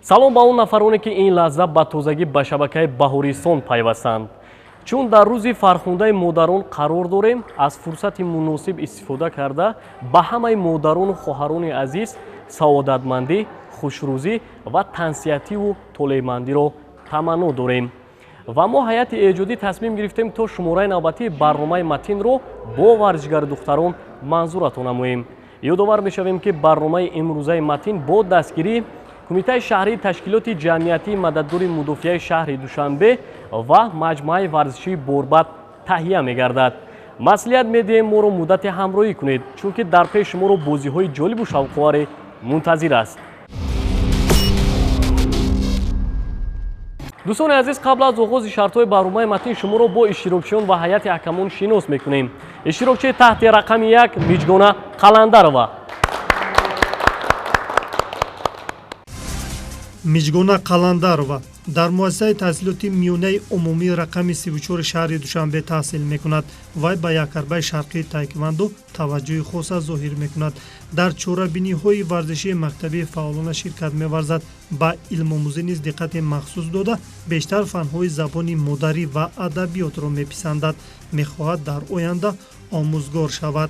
Салом ба он нафароне, ки ин лаҳза ба тозагӣ ба шабакаи Баҳористон пайвастанд. Чун дар рӯзи фархундаи модарон қарор дорем, аз фурсати муносиб истифода карда ба ҳамаи модарону хоҳарони азиз саодатмандӣ, хушрӯзӣ ва тансиҳативу толеъмандиро таманно дорем. Ва мо ҳайати эҷодӣ тасмим гирифтем, то шумораи навбатии барномаи Матинро бо варзишгари духтарон манзуратон намоем. Ёдовар мешавем, ки барномаи имрӯзаи Матин бо дастгирии Кумитаи шаҳрии ташкилоти ҷамъиятии мададгори мудофиаи шаҳри Душанбе ва маҷмӯаи варзишии Борбад таҳия мегардад. Маслиҳат медиҳем, моро муддате ҳамроҳӣ кунед, чунки дар пеш шуморо бозиҳои ҷолибу шавқоваре мунтазир аст. Дӯстони азиз, қабл аз оғози шартҳои барномаи Матин шуморо бо иштирокчиён ва ҳайати ҳакамон шинос мекунем. Иштирокчии таҳти рақами 1 Миҷгона Қаландарова. Миҷгона Қаландарова дар муассисаи таҳсилоти миёнаи умумии рақами 34 шаҳри Душанбе таҳсил мекунад. Вай ба якарбаи шарқии таэквондо таваҷҷӯҳи хоса зоҳир мекунад. Дар чорабиниҳои варзишии мактабӣ фаъолона ширкат меварзад. Ба илмомӯзӣ низ диққати махсус дода, бештар фанҳои забони модарӣ ва адабиётро меписандад. Мехоҳад дар оянда омӯзгор шавад.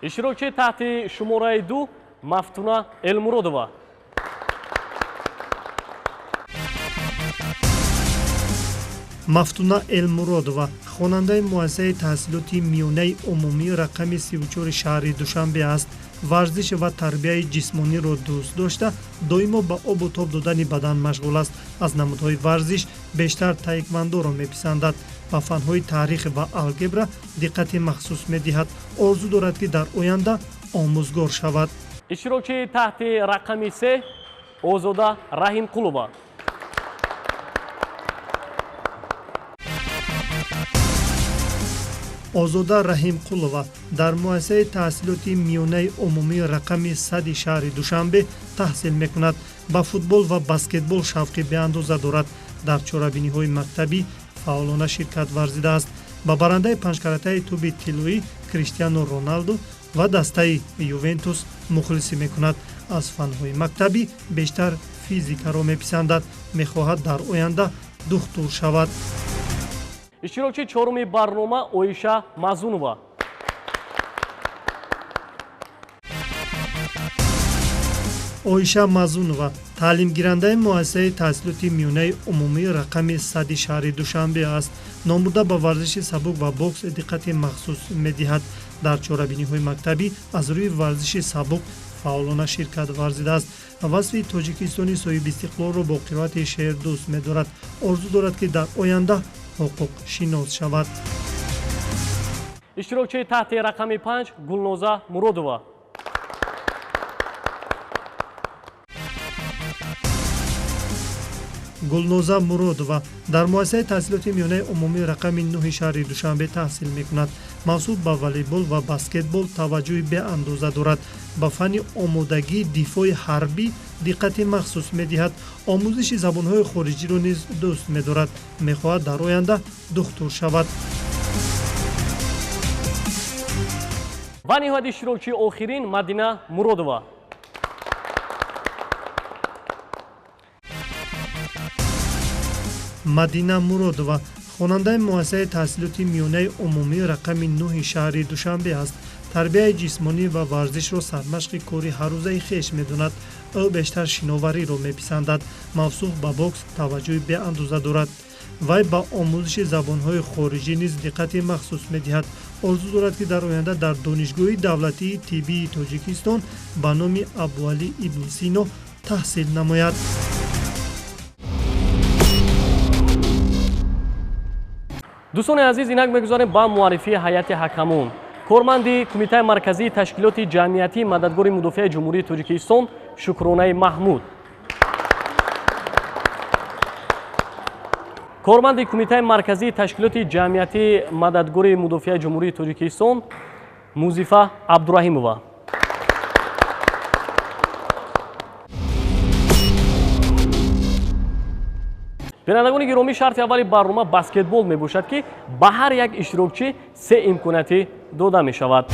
Иштирокчии таҳти шумораи 2 Мафтуна Элмуродова. Мафтуна Элмуродова хонандаи муассисаи таҳсилоти миёнаи умумии рақами 34 шаҳри Душанбе аст. Варзиш ва тарбияи ҷисмониро дӯст дошта, доимо ба обу тоб додани бадан машғул аст. Аз намудҳои варзиш бештар таэквондоро меписандад. Ба фанҳои таърих ва алгебра диққати махсус медиҳад. Орзу дорад, ки дар оянда омӯзгор шавад. Иштирокчии таҳти рақами 3 Озода Раҳимқулова. Озода Раҳимқулова дар муассисаи таҳсилоти миёнаи умумии рақами 100 шаҳри Душанбе таҳсил мекунад. Ба футбол ва баскетбол шавқи беандоза дорад. Дар чорабиниҳои мактабӣ фаъолона ширкат варзидааст. Ба барандаи панҷкаратаи тӯби тиллоӣ Криштиану Роналду ва дастаи Ювентус мухлисӣ мекунад. Аз фанҳои мактабӣ бештар физикаро меписандад. Мехоҳад дар оянда духтур шавад. Иштирокчии чоруми барнома Оиша Мазунова. Оиша Мазунова таълимгирандаи муассисаи таҳсилоти миёнаи умумии рақами 100 шаҳри Душанбе аст. Номбурда ба варзиши сабук ва бокс диққати махсус медиҳад. Дар чорабиниҳои мактабӣ аз рӯи варзиши сабук фаъолона ширкат варзидааст. Васфи Тоҷикистони соҳибистиқлолро бо қироати шеър дӯст медорад. Орзу дорад, ки дар оянда ҳуқуқшинос шавад. Иштирокчии таҳти рақами 5 Гулноза Муродова. Гулноза Муродова дар муассисаи таҳсилоти миёнаи умумии рақами 9 шаҳри Душанбе таҳсил мекунад. Мавсуф ба волейбол ва баскетбол таваҷҷӯҳи беандоза дорад. Ба фанни омодагии дифои ҳарбӣ диққати махсус медиҳад. Омӯзиши забонҳои хориҷиро низ дӯст медорад. Мехоҳад дар оянда духтур шавад. Ва ниҳоят иштирокчии охирин Мадина Муродова. Мадина Муродова хонандаи муассисаи таҳсилоти миёнаи умумии рақами 9 шаҳри Душанбе аст. Тарбияи ҷисмонӣ ва варзишро сармашқи кори ҳаррӯзаи хеш медонад. Ӯ бештар шиновариро меписандад. Мавсуф ба бокс таваҷҷӯҳи беандоза дорад. Вай ба омӯзиши забонҳои хориҷӣ низ диққати махсус медиҳад. Орзу дорад, ки дар оянда дар Донишгоҳи давлатии тиббии Тоҷикистон ба номи Абуалӣ ибни Сино таҳсил намояд. Дӯстони азиз, инак мегузарем ба муаррифии ҳайати ҳакамон. Корманди Кумитаи марказии ташкилоти ҷамъиятии мададгори мудофиаи Ҷумҳурии Тоҷикистон Шукронаи Маҳмуд. Корманди Кумитаи марказии ташкилоти ҷамъиятии мададгори мудофиаи Ҷумҳурии Тоҷикистон Музифа Абдураҳимова. Бинандагони гиромӣ, шарти аввали барнома баскетбол мебошад, ки ба ҳар як иштирокчӣ 3 имкониятӣ дода мешавад.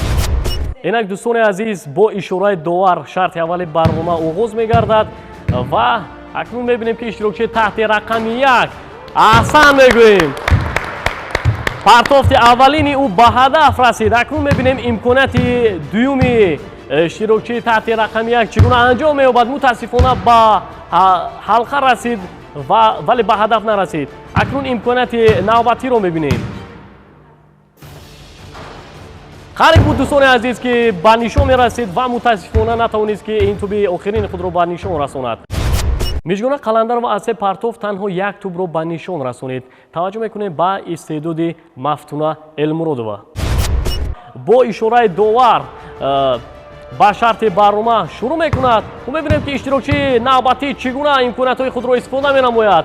Инак, дӯстони азиз, бо ишораи довар шарти аввали барнома оғоз мегардад ва Акнун мебинем, ки иштирокчии таҳти рақами 1, аҳсан мегӯем, партофти аввалини ӯ ба ҳадаф расид. Акнун мебинем имконияти дуюми иштирокчии таҳти рақами 1 чӣ гуна анҷом меёбад. Мутаассифона, ба ҳалқа расид, вале ба ҳадаф нарасид. Акнун имконияти навбатиро мебинем. Қариб буд, дӯстони азиз, ки ба нишон мерасид ва мутаассифона натавонист, ки ин тӯби охирини худро ба нишон расонад. Мижгона Қаландарова аз се партоф танҳо як тӯбро ба нишон расонид. Таваҷҷӯҳ мекунем ба истеъдоди Мафтуна Элмуродова. Бо ишораи довар ба шарти барнома шурӯъ мекунад. Мебинем, ки иштирокчии навбатӣ чӣ гуна имкониятҳои худро истифода менамояд.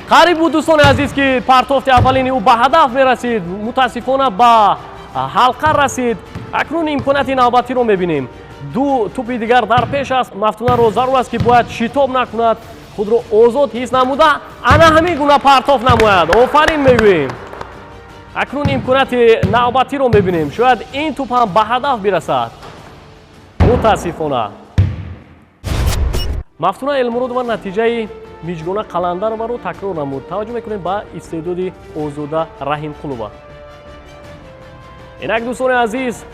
Қариб буд, дӯстони азиз, ки партофти аввалини ӯ ба ҳадаф мерасид, мутаассифона, ба ҳалқа расид. Акнун имконияти навбатиро мебинем. Ду тӯпи дигар дар пеш аст. Мафтунаро зарур аст, ки бояд шитоб накунад, худро озод ҳис намуда, ана ҳамин гуна партоф намояд. Офарин мегӯем. Акнун имконияти навбатиро мебинем. Шояд ин тӯп ҳам ба ҳадаф бирасад. Мутаассифона, Мафтуна Элмуродова натиҷаи Миҷгона Қаландароваро такрор намуд. Таваҷҷӯҳ мекунем ба истеъдоди Озода Раҳимқулова. Инак, дӯстони азиз,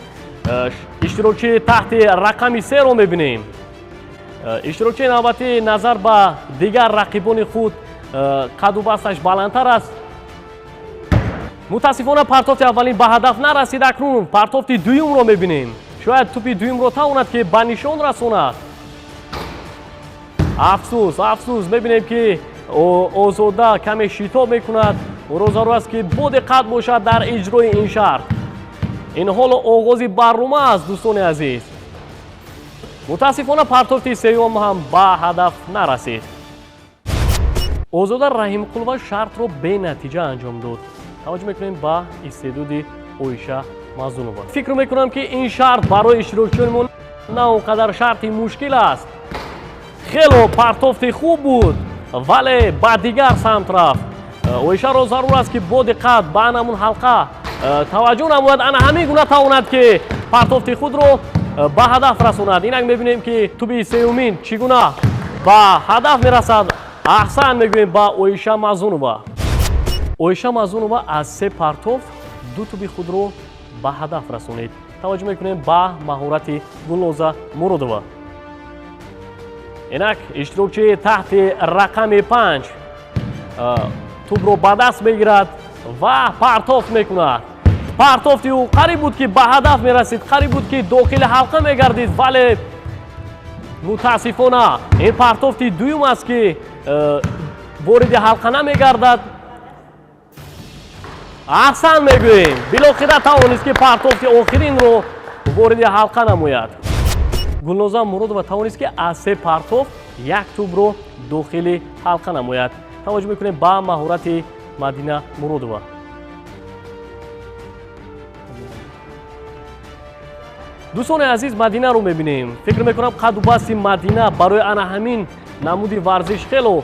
иштирокчии таҳти рақами 3-ро мебинем. Иштирокчии навбатӣ назар ба дигар рақибони худ қаду басташ баландтар аст. Мутаассифона, партофти аввалин ба ҳадаф нарасид. Акнун партофти дуюмро мебинем. Шояд тӯпи дуюмро тавонад, ки ба нишон расонад. Афсӯс, афсӯс, мебинем, ки Озода каме шитоб мекунад. Ӯро зарур аст, ки бодиққат бошад дар иҷрои ин шарт. Ин ҳоло оғози барнома аст, дӯстони азиз. Мутаассифона, партофти сеюм ҳам ба ҳадаф нарасид. Озода Раҳимқулова шартро бенатиҷа анҷом дод. Таваҷҷӯҳ мекунем ба истеъдоди Оиша Мазунова. Фикр мекунам, ки ин шарт барои иштирокчиёни мо на он қадар шарти мушкил аст. Хело партофти хуб буд, вале ба дигар самт рафт. Оишаро зарур аст, ки бо диққат ба анамун ҳалқа таваҷҷӯҳ намояд, ана ҳамин гуна тавонад, ки партофти худро ба ҳадаф расонад. Инак мебинем, ки тӯби сеюмин чӣ гуна ба ҳадаф мерасад. Аҳсан мегӯем ба Оиша Мазунова. Оиша Мазунова аз се партоф ду тӯби худро ба ҳадаф расонид. Таваҷҷӯҳ мекунем ба маҳорати Гулноза Муродова. Инак иштирокчии таҳти рақами 5 тӯбро ба даст мегирад ва партофт мекунад. Партофти ӯ қариб буд, ки ба ҳадаф мерасид, қариб буд, ки дохили ҳалқа мегардид, вале мутаассифона, ин партофти дуюм аст, ки вориди ҳалқа намегардад. Аҳсан мегӯем, билохира тавонист, ки партофти охиринро вориди ҳалқа намояд. Гулноза Муродова тавонист, ки аз се партоф як тӯбро дохили ҳалқа намояд. Таваҷҷӯҳ мекунем ба маҳорати Мадина Муродова. Дӯстони азиз, Мадинаро мебинем. Фикр мекунам, қаду басти Мадина барои ана ҳамин намуди варзиш хело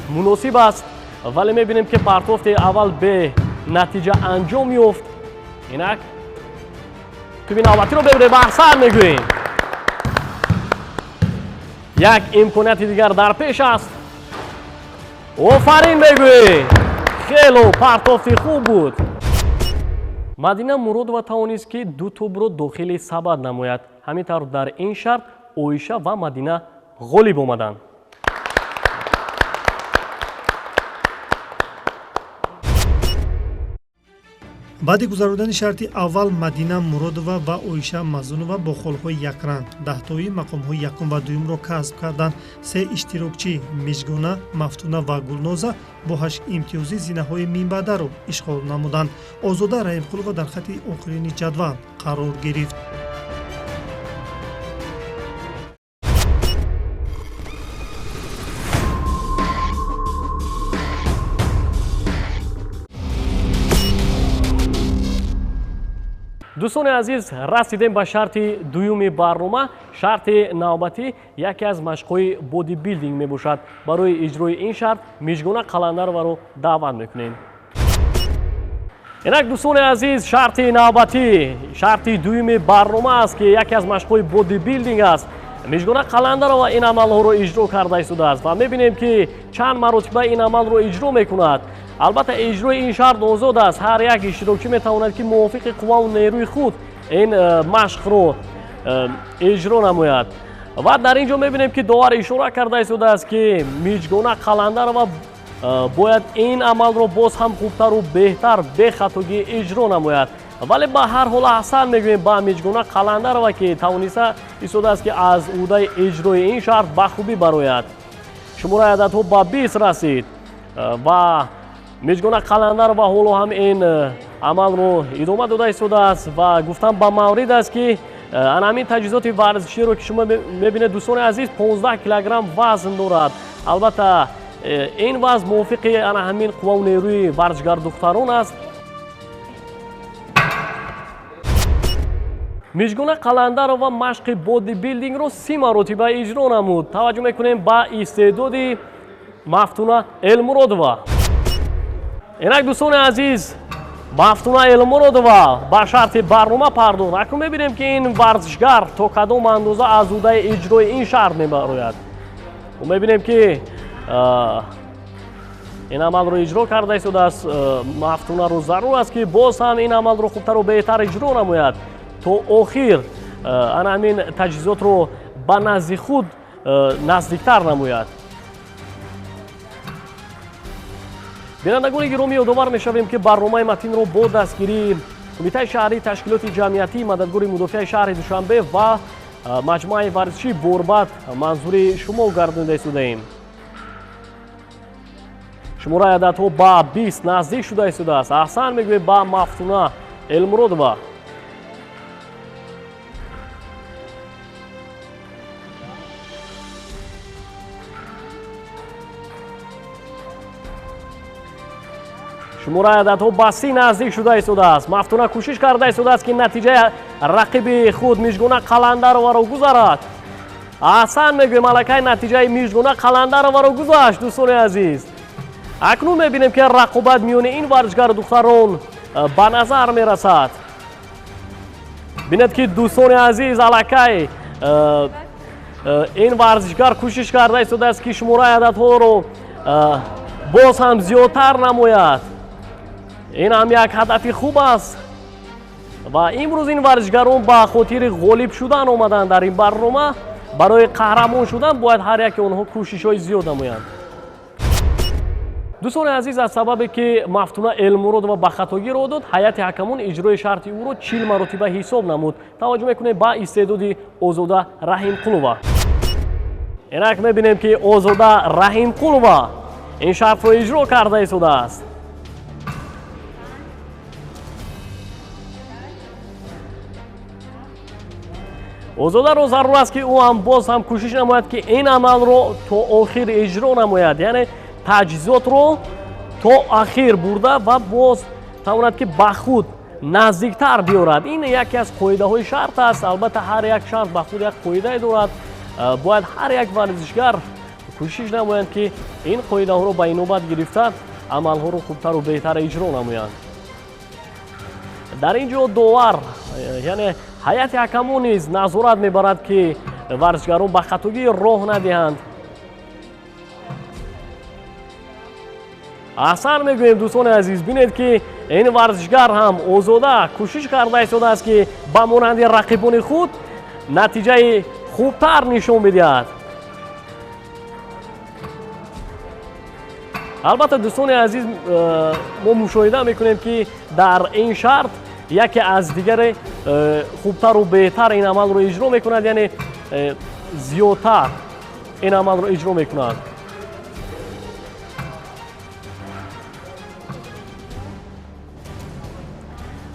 муносиб аст, вале мебинем, ки партофти аввал бе натиҷа анҷом ёфт. Инак тӯби навбатиро бибинем. Аҳсан мегӯем. Як имконияти дигар дар пеш аст. Офарин мегӯем, хело партофти хуб буд. Мадина Муродова тавонист, ки ду тӯбро дохили сабад намояд. Ҳамин тавр, дар ин шарт Оиша ва Мадина ғолиб омаданд. Баъди гузарондани шарти аввал Мадина Муродова ва Оиша Мазунова бо холҳои якранг даҳтоӣ мақомҳои якум ва дуюмро касб карданд. Се иштирокчӣ Мижгона, Мафтуна ва Гулноза бо ҳашт имтиёзӣ зинаҳои минбаъдаро ишғол намуданд. Озода Раҳимқулова дар хати охирини ҷадвал қарор гирифт. Дӯстони азиз, расидем ба шарти дуюми барнома. Шарти навбатӣ яке аз машқҳои бодибилдинг мебошад. Барои иҷрои ин шарт Мижгона Қаландароваро даъват мекунем. Инак, дӯстони азиз, шарти навбатӣ шарти дуюми барнома аст, ки яке аз машқҳои бодибилдинг аст. Мижгона Қаландарова ин амалҳоро иҷро карда истодааст ва мебинем, ки чанд маротиба ин амалро иҷро мекунад. Албатта, иҷрои ин шарт озод аст. Ҳар як иштирокчӣ метавонад, ки мувофиқи қувваву нерӯи худ ин машқро иҷро намояд. Ва дар ин ҷо мебинем, ки довар ишора карда истодааст, ки Мижгона Қаландарова бояд ин амалро боз ҳам хубтару беҳтар, бехатогӣ иҷро намояд. Вале ба ҳар ҳол аҳсан мегӯем ба Мижгона Қаландарова, ки тавониста истодааст, ки аз ӯҳдаи иҷрои ин шарт ба хубӣ барояд. Шумораи ададҳо ба 20 расид ва Мижгона Қаландарова ҳоло ҳам ин амалро идома дода истодааст. Ва гуфтам ба маврид аст, ки ана ҳамин таҷҳизоти варзиширо, ки шумо мебинед, дӯстони азиз, 15 килограмм вазн дорад. Албатта, ин вазн мувофиқи ана ҳамин қувваву нерӯи варзишгар духтарон аст. Мижгона Қаландарова машқи бодибилдингро 30 маротиба иҷро намуд. Таваҷҷӯҳ мекунем ба истеъдоди Мафтуна Элмуродова. Инак, дӯстони азиз, Мафтуна Элмуродова ба шарти барнома пардохт. Акнун мебинем, ки ин варзишгар то кадом андоза аз ӯҳдаи иҷрои ин шарт мебарояд. Мебинем, ки ин амалро иҷро карда истодааст. Мафтунаро зарур аст, ки боз ҳам ин амалро хубтару беҳтар иҷро намояд, то охир ана ҳамин таҷҳизотро ба назди худ наздиктар намояд. Бинандагони гиромӣ, ёдовар мешавем, ки барномаи Матинро бо дастгирии Кумитаи шаҳрии ташкилоти ҷамъиятии Мададгори мудофиаи шаҳри Душанбе ва маҷмӯаи варзишии Борбад манзури шумо гардонида истодаем. Шумораи ададҳо ба 20 наздик шуда истодааст. Аҳсан мегӯем ба Мафтуна Элмуродова. Шумораи ададҳо ба 30 наздик шуда истодааст. Мафтуна кӯшиш карда истодааст, ки натиҷаи рақиби худ Мижгона Қаландароваро гузарад. Аҳсан мегӯем, аллакай натиҷаи Мижгона Қаландароваро гузашт. Дӯстони азиз, акнун мебинем, ки рақобат миёни ин варзишгару духтарон ба назар мерасад. Бинед, ки, дӯстони азиз, аллакай ин варзишгар кӯшиш карда истодааст, ки шумораи ададҳоро боз ҳам зиёдтар намояд. Ин ҳам як ҳадафи хуб аст ва имрӯз ин варзишгарон ба хотири ғолиб шудан омаданд дар ин барнома. Барои қаҳрамон шудан бояд ҳар яке онҳо кӯшишҳои зиёд намоянд. Дӯстони азиз, аз сабабе ки Мафтуна Элмуродова ба хатогӣ роҳ дод, ҳайати ҳакамон иҷрои шарти ӯро 40 маротиба ҳисоб намуд. Таваҷҷӯҳ мекунем ба истеъдоди Озода Раҳимқулова. Инак мебинем, ки Озода Раҳимқулова ин шартро иҷро карда истодааст. Озодаро зарур аст, ки ӯ ҳам боз ҳам кӯшиш намояд, ки ин амалро то охир иҷро намояд, яъне таҷҳизотро то ахир бурда ва боз тавонад, ки ба худ наздиктар биёрад. Ин яке аз қоидаҳои шарт аст. Албатта, ҳар як шарт ба худ як қоидае дорад. Бояд ҳар як варзишгар кӯшиш намоянд, ки ин қоидаҳоро ба инобат гирифта, амалҳоро хубтару беҳтар иҷро намоянд. Дар ин ҷо довар, яъне ҳайати ҳакамон низ назорат мебарад, ки варзишгарон ба хатогӣ роҳ надиҳанд. Аҳсан мегӯем, дӯстони азиз. Бинед, ки ин варзишгар ҳам, Озода, кӯшиш карда истодааст, ки ба монанди рақибони худ натиҷаи хубтар нишон бидиҳад. Албатта, дӯстони азиз, мо мушоҳида мекунем, ки дар ин шарт яке аз дигаре хубтару беҳтар ин амалро иҷро мекунад, яъне зиёдтар ин амалро иҷро мекунад.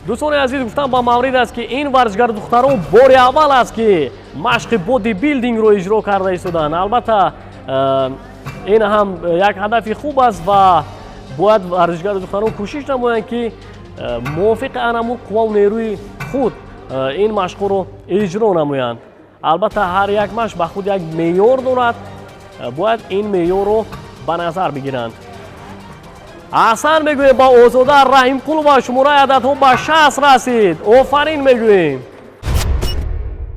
Дӯстони азиз, гуфтам ба маврид аст, ки ин варзишгар духтарон бори аввал аст, ки машқи бодибилдингро иҷро карда истоданд. Албатта, ин ҳам як ҳадафи хуб аст ва бояд варзишгари духтарон кӯшиш намоянд, ки мувофиқи анамун қуввау нерӯи худ ин машқҳоро иҷро намоянд. Албатта, ҳар як машқ ба худ як меъёр дорад, бояд ин меъёрро ба назар бигиранд. Аҳсан мегӯем ба Озода Раҳимқулова, шумораи ададҳо ба 60 расид. Офарин мегӯем.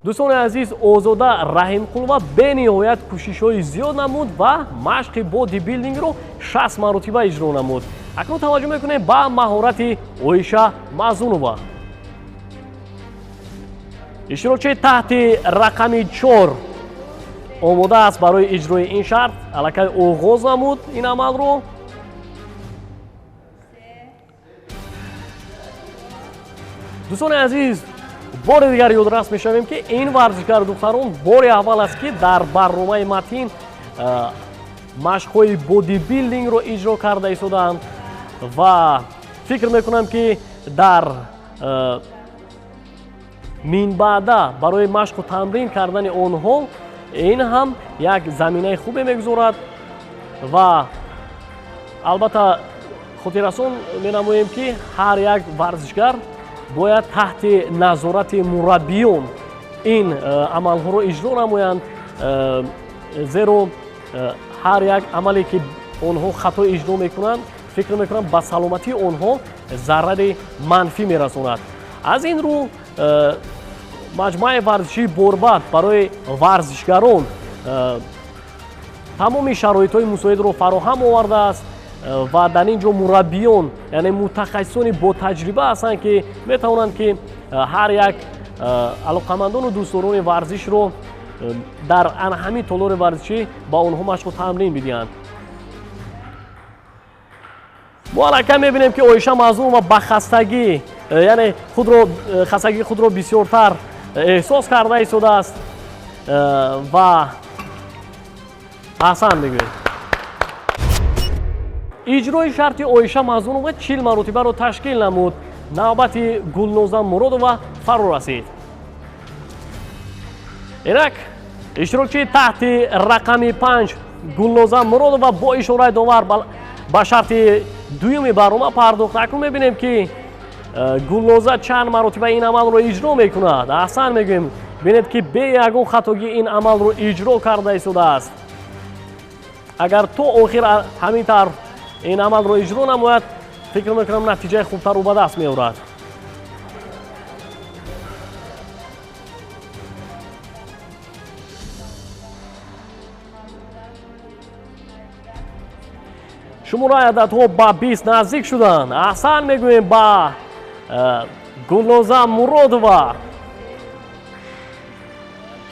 Дӯстони азиз, Озода Раҳимқулова бениҳоят кӯшишҳои зиёд намуд ва машқи бодибилдингро 60 маротиба иҷро намуд. Акнун таваҷҷӯҳ мекунем ба маҳорати Оиша Мазунова. Иштирокчии таҳти рақами 4 омода аст барои иҷрои ин шарт. Аллакай оғоз намуд ин амалро. Дӯстони азиз, бори дигар ёдрас мешавем, ки ин варзишгар духтарон бори аввал аст, ки дар барномаи Матин машқҳои бодибилдингро иҷро карда истодаанд ва фикр мекунам, ки дар минбаъда барои машқу тамрин кардани онҳо ин ҳам як заминаи хубе мегузорад. Ва албатта хотиррасон менамоем, ки ҳар як варзишгар бояд таҳти назорати мураббиён ин амалҳоро иҷро намоянд, зеро ҳар як амале ки онҳо хато иҷро мекунанд, фикр мекунам ба саломатии онҳо зарари манфӣ мерасонад. Аз ин рӯ маҷмӯаи варзишии Борбад барои варзишгарон тамоми шароитҳои мусоидро фароҳам овардааст ва дар ин ҷо мураббиён, яъне мутахассисони ботаҷриба ҳастанд, ки метавонанд, ки ҳар як алоқамандону дӯстдорони варзишро дар ҳамин толори варзишӣ ба онҳо машқу тамрин бидиҳанд. Мо аллакай мебинем, ки Оиша Мазлумова ба хастагӣ, яъне худро хастагии худро бисёртар эҳсос карда истодааст ва аҳсан мегӯем. Иҷрои шарти Оиша Мазлумова 40 маротибаро ташкил намуд. Навбати Гулноза Муродова фаро расид. Инак иштирокчии таҳти рақами 5 Гулноза Муродова бо ишораи довар ба шарти дуюми барнома пардохт. Акнун мебинем, ки Гулноза чанд маротиба ин амалро иҷро мекунад. Аҳсан мегӯем, бинед, ки бе ягон хатогӣ ин амалро иҷро карда истодааст. Агар то охир ҳамин тавр ин амалро иҷро намояд, фикр мекунам натиҷаи хубтарро ба даст меорад. Шумораи ададҳо ба 20 наздик шуданд. Аҳсан мегӯем ба Гулноза Муродова.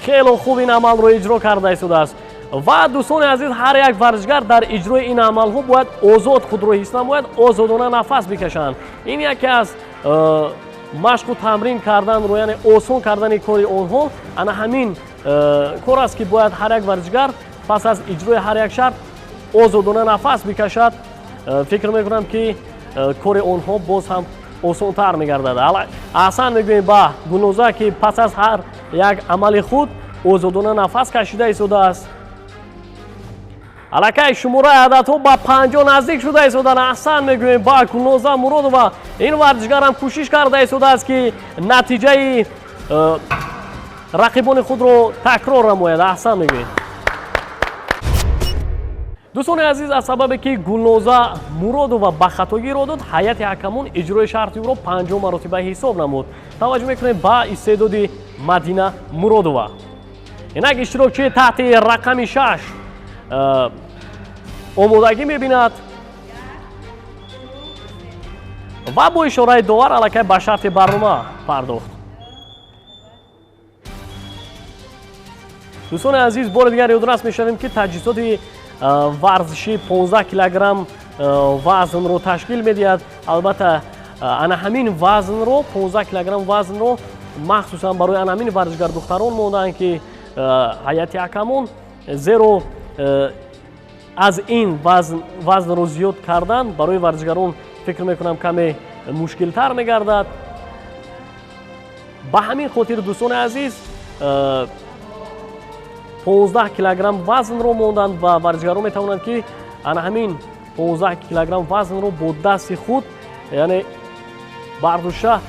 Хело хуб ин амалро иҷро карда истодааст. Ва дӯстони азиз, ҳар як варзишгар дар иҷрои ин амалҳо бояд озод худро ҳис намояд, озодона нафас бикашанд. Ин яке аз машқу тамрин карданро, яъне осон кардани кори онҳо ана ҳамин кор аст, ки бояд ҳар як варзишгар пас аз иҷрои ҳар як шарт озодона нафас бикашад. Фикр мекунам, ки кори онҳо боз ҳам осонтар мегардад. Аҳсан мегӯем ба Гулноза, ки пас аз ҳар як амали худ озодона нафас кашида истодааст. Аллакай шумораи ададҳо ба 50 наздик шуда истоданд. Аҳсан мегӯем ба Гулноза Муродова. Ин варзишгарам кӯшиш карда истодааст, ки натиҷаи рақибони худро такрор намояд. Аҳсан мегӯем. Дӯстони азиз, аз сабабе ки Гулноза Муродова ба хатогӣ ро дод, ҳайати ҳакамон иҷрои шарти ӯро 50 маротиба ҳисоб намуд. Таваҷҷӯҳ мекунем ба истеъдоди Мадина Муродова. Инак иштирокчии таҳти рақами 6 омодагӣ мебинад ва бо ишораи довар аллакай ба шарти барнома пардохт. Дӯстони азиз, бори дигар ёдрас мешавем, ки таҷҳизоти варзишӣ 15 килограмм вазнро ташкил медиҳад. Албатта ана ҳамин вазнро, 15 килограмм вазнро махсусан барои ана ҳамин варзишгар духтарон мондаанд, ки ҳайати ҳакамон, зеро аз ин вазнро зиёд кардан барои варзишгарон фикр мекунам каме мушкилтар мегардад. Ба ҳамин хотир дӯстони азиз 15 килограмм вазнро монданд ва варзишгарон метавонанд, ки ана ҳамин 15 килограмм вазнро бо дасти худ, яъне бардошта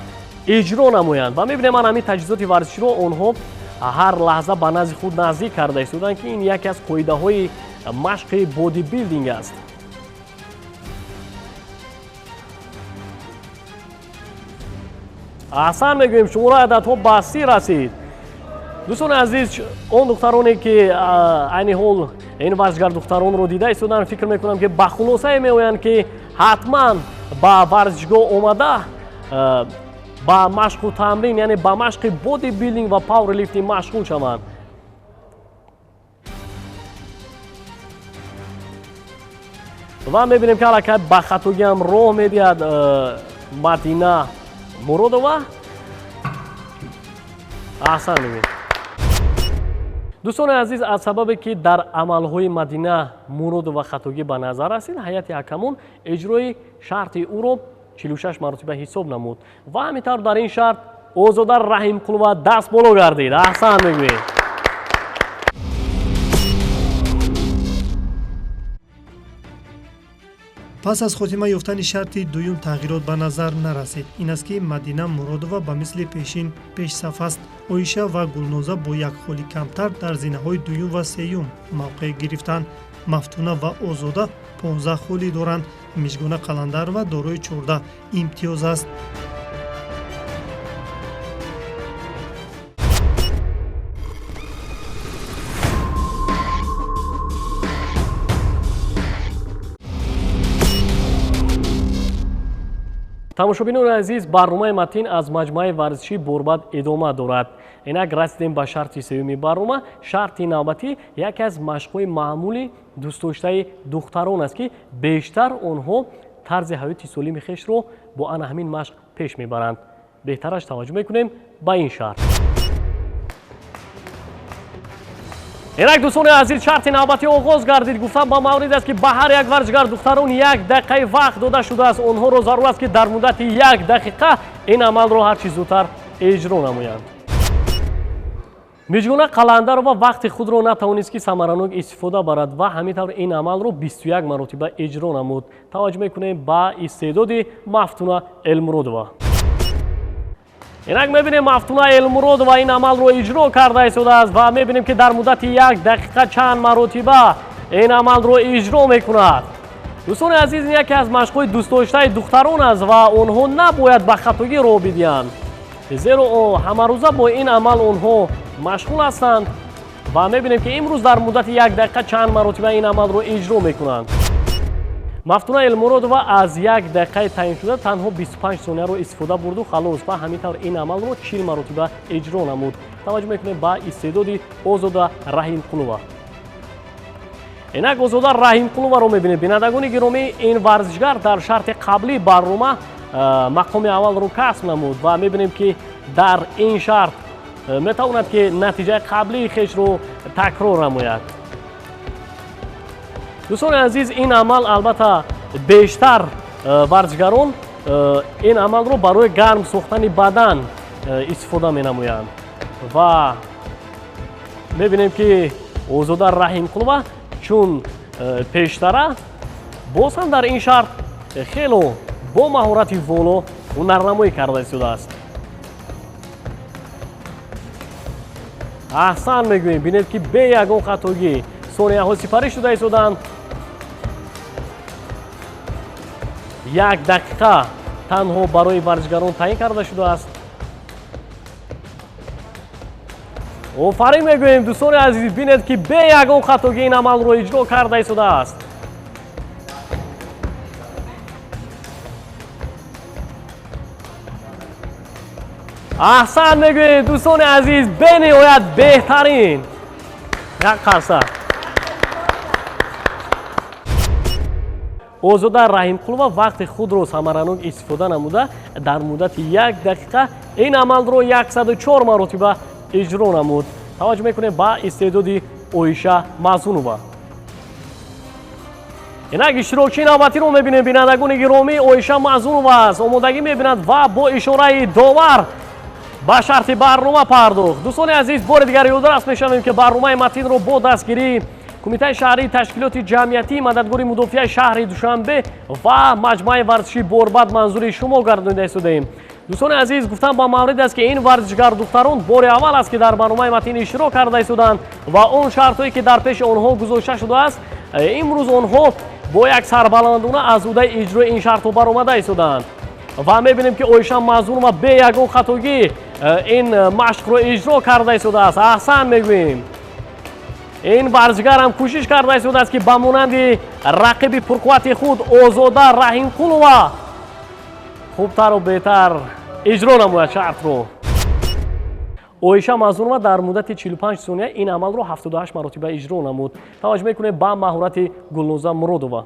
иҷро намоянд. Ва мебинем ана ҳамин таҷҳизоти варзиширо онҳо ҳар лаҳза ба назди худ наздик карда истоданд, ки ин яке аз қоидаҳои машқи бодибилдинг аст. Аҳсан мегӯем, шумораи ададҳо ба 30 расид. Дӯстони азиз, он духтароне ки айни ҳол ин варзишгар духтаронро дида истоданд, фикр мекунам ки ба хулосае меоянд ки ҳатман ба варзишгоҳ омада ба машқу тамрин, яъне ба машқи бодибилдинг ва пауэрлифтинг машғул шаванд. Ва мебинем ки аллакай ба хатогиам роҳ медиҳад Мадина Муродова. Аҳсан мегӯем. Дӯстони азиз, аз сабабе ки дар амалҳои Мадина Муродова хатогӣ ба назар расид, ҳайати ҳакамон иҷрои шарти ӯро 46 маротиба ҳисоб намуд ва ҳамин тавр дар ин шарт Озода Раҳимқулова даст боло гардид. Аҳсан мегӯем. Пас аз хотима ёфтани шарти дуюм тағйирот ба назар нарасид. Ин аст ки Мадина Муродова ба мисли пешин пешсаф аст. Оиша ва Гулноза бо як холи камтар дар зинаҳои дуюм ва сеюм мавқеъ гирифтанд. Мафтуна ва Озода 15 холӣ доранд. Мижгона Қаландарова дорои 14 имтиёз аст. Тамошобинони азиз, барномаи Матин аз маҷмӯаи варзишии Борбад идома дорад. Инак расидем ба шарти сеюми барнома. Шарти навбатӣ яке аз машқҳои маъмули дӯстдоштаи духтарон аст ки бештар онҳо тарзи ҳаёти солими хешро бо ана ҳамин машқ пеш мебаранд. Беҳтараш таваҷҷӯҳ мекунем ба ин шарт. Инак дӯстони азиз, шарти навбатӣ оғоз гардид. Гуфтам ба маврид аст ки ба ҳар як варзишгар духтарон як дақиқаи вақт дода шудааст. Онҳоро зарур аст ки дар муддати як дақиқа ин амалро ҳарчи зудтар иҷро намоянд. Мижгона Қаландарова вақти худро натавонист ки самаранок истифода барад ва ҳамин тавр ин амалро 21 маротиба иҷро намуд. Таваҷҷӯҳ мекунем ба истеъдоди Мафтуна Элмуродова. Инак мебинем Мафтуна Элмуродова ин амалро иҷро карда истодааст ва мебинем ки дар муддати як дақиқа чанд маротиба ин амалро иҷро мекунад. Дӯстони азиз, ин яке аз машқҳои дӯстдоштаи духтарон аст ва онҳо набояд ба хатогӣ роҳ бидиҳанд, зеро ҳамарӯза бо ин амал онҳо машғул ҳастанд ва мебинем ки имрӯз дар муддати як дақиқа чанд маротиба ин амалро иҷро мекунанд. Мафтуна Элмуродова аз як дақиқаи таъиншуда танҳо 25 сонияро истифода бурду халос ва ҳамин тавр ин амалро 40 маротиба иҷро намуд. Таваҷҷӯҳ мекунем ба истеъдоди Озода Раҳимқулова. Инак Озода Раҳимқуловаро мебинем. Бинандагони гиромӣ, ин варзишгар дар шарти қаблии барнома мақоми аввалро касб намуд ва мебинем ки дар ин шарт метавонад ки натиҷаи қаблии хешро такрор намояд. Дӯстони азиз, ин амал албатта бештар варзишгарон ин амалро барои гарм сохтани бадан истифода менамоянд ва мебинем ки Озода Раҳимқулова чун пештара боз ҳам дар ин шарт хело бо маҳорати воло ҳунарнамоӣ карда истодааст. Аҳсан мегӯем. Бинед ки бе ягон хатогӣ сонияҳо сипарӣ шуда истоданд. Як дақиқа танҳо барои варзишгарон таъин карда шудааст. Офарин мегӯем дӯстони азиз, бинед ки бе ягон хатогӣ ин амалро иҷро карда истодааст. Аҳсан мегӯем дӯстони азиз, бениҳоят беҳтарин. Як қарса. Озода Раҳимқулова вақти худро самаранок истифода намуда дар муддати як дақиқа ин амалро 104 маротиба иҷро намуд. Таваҷҷӯҳ мекунем ба истеъдоди Оиша Мазунова. Инак иштирокчии навбатиро мебинем. Бинандагони гиромӣ, Оиша Мазунова аст. Омодагӣ мебинад ва бо ишораи довар ба шарти барнома пардохт. Дӯстони азиз, бори дигар ёдрас мешавем ки барномаи Матинро бо дастгирии Кумитаи шаҳрии ташкилоти ҷамъиятии мададгори мудофиаи шаҳри Душанбе ва маҷмӯаи варзишии Борбад манзури шумо гардонида истодаем. Дӯстони азиз, гуфтам ба маврид аст ки ин варзишгар духтарон бори аввал аст ки дар барномаи Матин иштирок карда истоданд ва он шартҳое ки дар пеши онҳо гузошта шудааст, имрӯз онҳо бо як сарбаландона аз ӯдаи иҷрои ин шартҳо баромада истоданд. Ва мебинем ки Оиша Мазунова бе ягон хатогӣ ин машқро иҷро карда истодааст. Аҳсан мегӯем. Ин варзишгар ҳам кӯшиш карда истодааст, ки ба монанди рақиби пурқуввати худ Озода Раҳимқулова хубтару беҳтар иҷро намояд шартро. Оиша Мазлумова дар муддати 45 сония ин амалро 78 маротиба иҷро намуд. Таваҷҷӯҳ мекунем ба маҳорати Гулноза Муродова.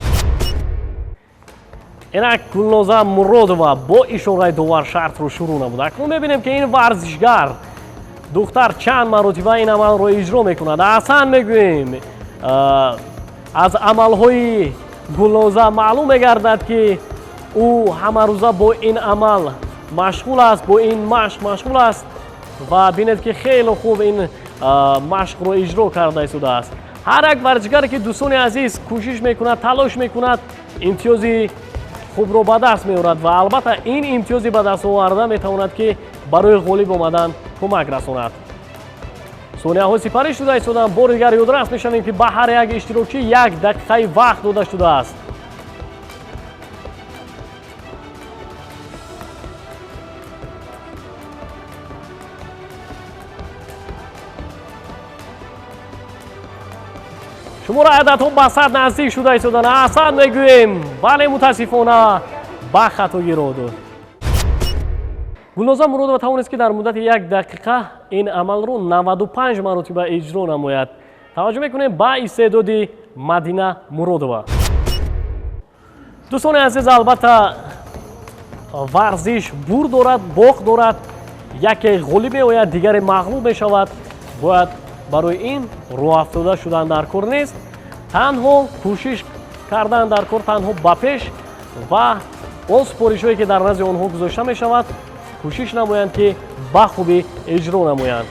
Инак Гулноза Муродова бо ишораи довар шартро шурӯъ намуд. Акнун мебинем, ки ин варзишгар духтар чанд маротиба ин амалро иҷро мекунад. Аҳсан мегӯем. Аз амалҳои Гулноза маълум мегардад, ки ӯ ҳамарӯза бо ин амал машғул аст, бо ин машқ машғул аст ва бинед, ки хеле хуб ин машқро иҷро карда истодааст. Ҳар як варзишгаре, ки, дӯстони азиз, кӯшиш мекунад, талош мекунад, имтиёзи хубро ба даст меорад ва албатта ин имтиёзи ба даст оварда метавонад, ки барои ғолиб омадан кӯмак расонад. Сонияҳо сипарӣ шуда истоданд. Бори дигар ёдрас мешавем, ки ба ҳар як иштирокчӣ як дақиқаи вақт дода шудааст. Шумораи ададҳо ба 100 наздик шуда истоданд. Аҳсан мегӯем, вале мутаассифона ба хатогӣ роҳ дод. Гулноза Муродова тавонист, ки дар муддати як дақиқа ин амалро 95 маротиба иҷро намояд. Таваҷҷӯҳ мекунем ба истеъдоди Мадина Муродова. Дӯстони азиз, албатта варзиш бур дорад, боқ дорад. Яке ғолиб меояд, дигаре мағлуб мешавад. Бояд барои ин рӯҳафтода шудан дар кор нест, танҳо кӯшиш кардан дар кор, танҳо ба пеш ва он супоришҳое, ки дар назди онҳо гузошта мешавад, кӯшиш намоянд, ки ба хубӣ иҷро намоянд.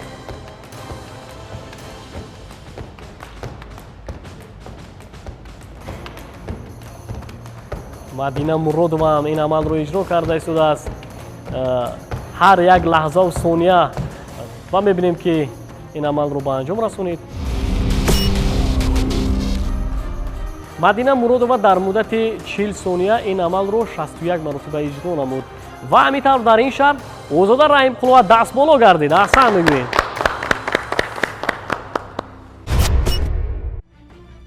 Мадина Муродова ҳам ин амалро иҷро карда истодааст ҳар як лаҳзаву сония ва мебинем, ки ин амалро ба анҷом расонид. Мадина Муродова дар муддати 40 сония ин амалро 61 маротиба иҷро намуд ва ҳамин тавр дар ин шарт Озода Раҳимқулова дастболо гардид. Аҳсан мегӯем.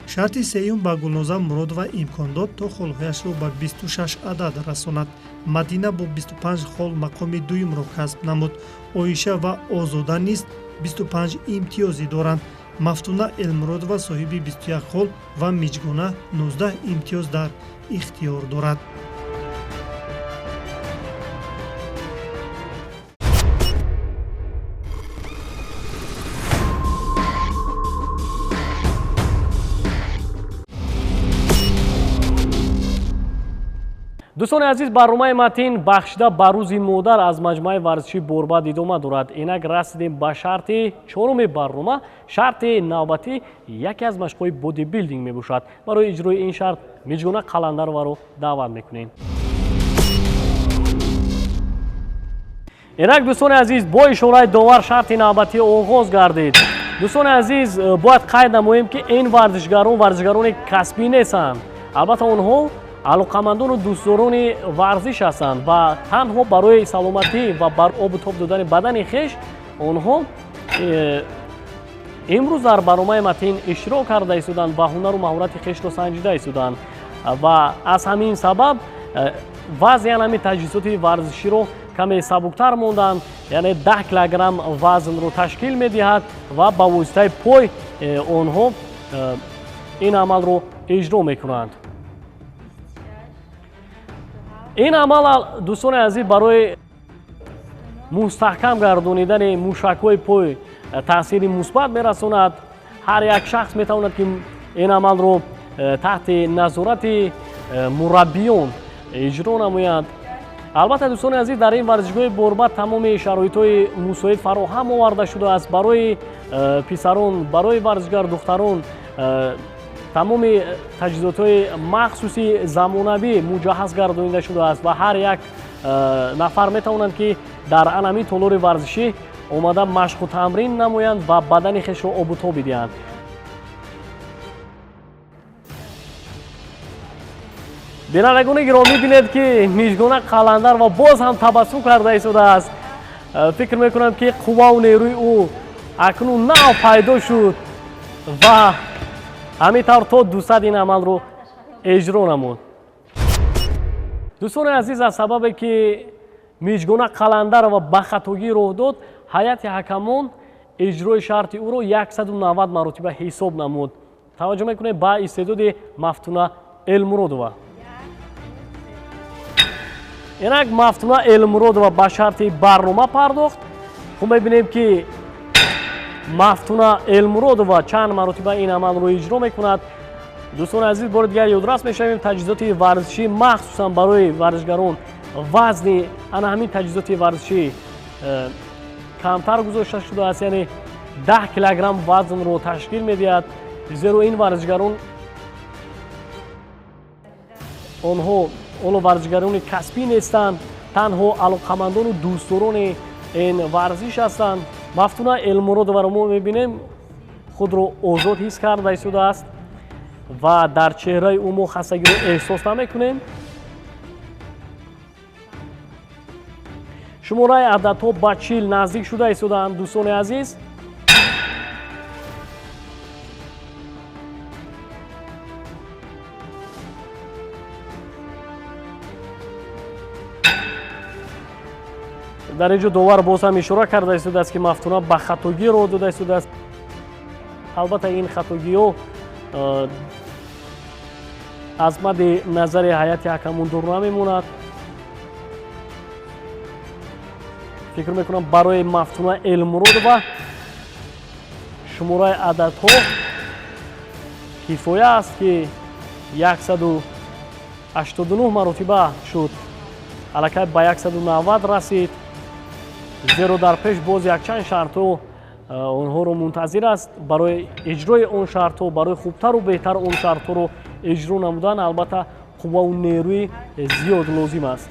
Шарти сеюм ба Гулноза Муродова имкон дод, то холҳояшро ба 26 адад расонад. Мадина бо 25 хол мақоми дуюмро касб намуд. Оиша ва Озода низ 25 имтиёзӣ доранд. Мафтуна Элмуродова соҳиби 21 хол ва Миҷгона 19 имтиёз дар ихтиёр дорад. Дӯстони азиз, барномаи Матин, бахшида ба рӯзи модар, аз маҷмӯаи варзиши Борбад идома дорад. Инак расидем ба шарти чоруми барнома. Шарти навбатӣ яке аз машқҳои бодибилдинг мебошад. Барои иҷрои ин шарт Миҷгона Қаландароваро даъват мекунем. Инак, дӯстони азиз, бо ишораи довар шарти навбатӣ оғоз гардид. Дӯстони азиз, бояд қайд намоем, ки ин варзишгарон варзишгарони касбӣ нестанд. Албатта онҳо алоқамандону дӯстдорони варзиш ҳастанд ва танҳо барои саломатӣ ва бар обу тоб додани бадани хеш онҳо имрӯз дар барномаи Матин иштирок карда истоданд ва ҳунару маҳорати хешро санҷида истоданд ва аз ҳамин сабаб вазни ҳамин таҷҳизоти варзиширо каме сабуктар монданд, яъне 10 килограмм вазнро ташкил медиҳад ва ба воситаи пой онҳо ин амалро иҷро мекунанд. Ин амал, дӯстони азиз, барои мустаҳкам гардонидани мушакҳои пой таъсири мусбат мерасонад. Ҳар як шахс метавонад, ки ин амалро таҳти назорати мураббиён иҷро намояд. Албатта, дӯстони азиз, дар ин варзишгоҳи Борбад тамоми шароитҳои мусоид фароҳам оварда шудааст барои писарон, барои варзишгар духтарон. Тамоми таҷҳизотҳои махсуси замонавӣ муҷаҳҳаз гардонида шудааст ва ҳар як нафар метавонанд, ки дар анамин толори варзишӣ омада машқу тамрин намоянд ва бадани хешро обутоб бидиҳанд. Бинандагони гиромӣ, бинед, ки Мижгона Қаландар ва боз ҳам табассум карда истодааст. Фикр мекунам, ки қуввау нерӯи ӯ акнун нав пайдо шуд ва ҳамин тавр то 200 ин амалро иҷро намуд. Дӯстони азиз, аз сабабе ки Миҷгона Қаландарова ба хатогӣ роҳ дод, ҳайати ҳакамон иҷрои шарти ӯро 190 маротиба ҳисоб намуд. Таваҷҷӯҳ мекунем ба истеъдоди Мафтуна Элмуродова. Инак Мафтуна Элмуродова ба шарти барнома пардохт. Хуб, мебинем, ки Мафтуна Элмуродова чанд маротиба ин амалро иҷро мекунад. Дӯстони азиз, бори дигар ёдрас мешавем, таҷҳизоти варзишӣ махсусан барои варзишгарон вазни ана ҳамин таҷҳизоти варзишӣ камтар гузошта шудааст, яъне 10 килограмм вазнро ташкил медиҳад, зеро ин варзишгарон онҳо ҳоло варзишгарони касбӣ нестанд, танҳо алоқамандону дӯстдорони ин варзиш ҳастанд. Мафтуна Элмуродоваро мо мебинем, худро озод ҳис карда истодааст ва дар чеҳраи ӯ мо хастагиро эҳсос намекунем. Шумораи ададҳо ба 40 наздик шуда истодаанд, дӯстони азиз. Дар ин ҷо довар боз ҳам ишора карда истодааст, ки Мафтуна ба хатогӣ роҳ дода истодааст. Албатта, ин хатогиҳо аз мадди назари ҳайати ҳакамон дур намемонад. Фикр мекунам, барои Мафтуна Элмуродова шумораи ададҳо кифоя аст, ки 189 маротиба шуд, аллакай ба 190 расид, зеро дар пеш боз якчанд шартҳо онҳоро мунтазир аст. Барои иҷрои он шартҳо, барои хубтару беҳтар он шартҳоро иҷро намудан, албатта, қуввау нерӯи зиёд лозим аст.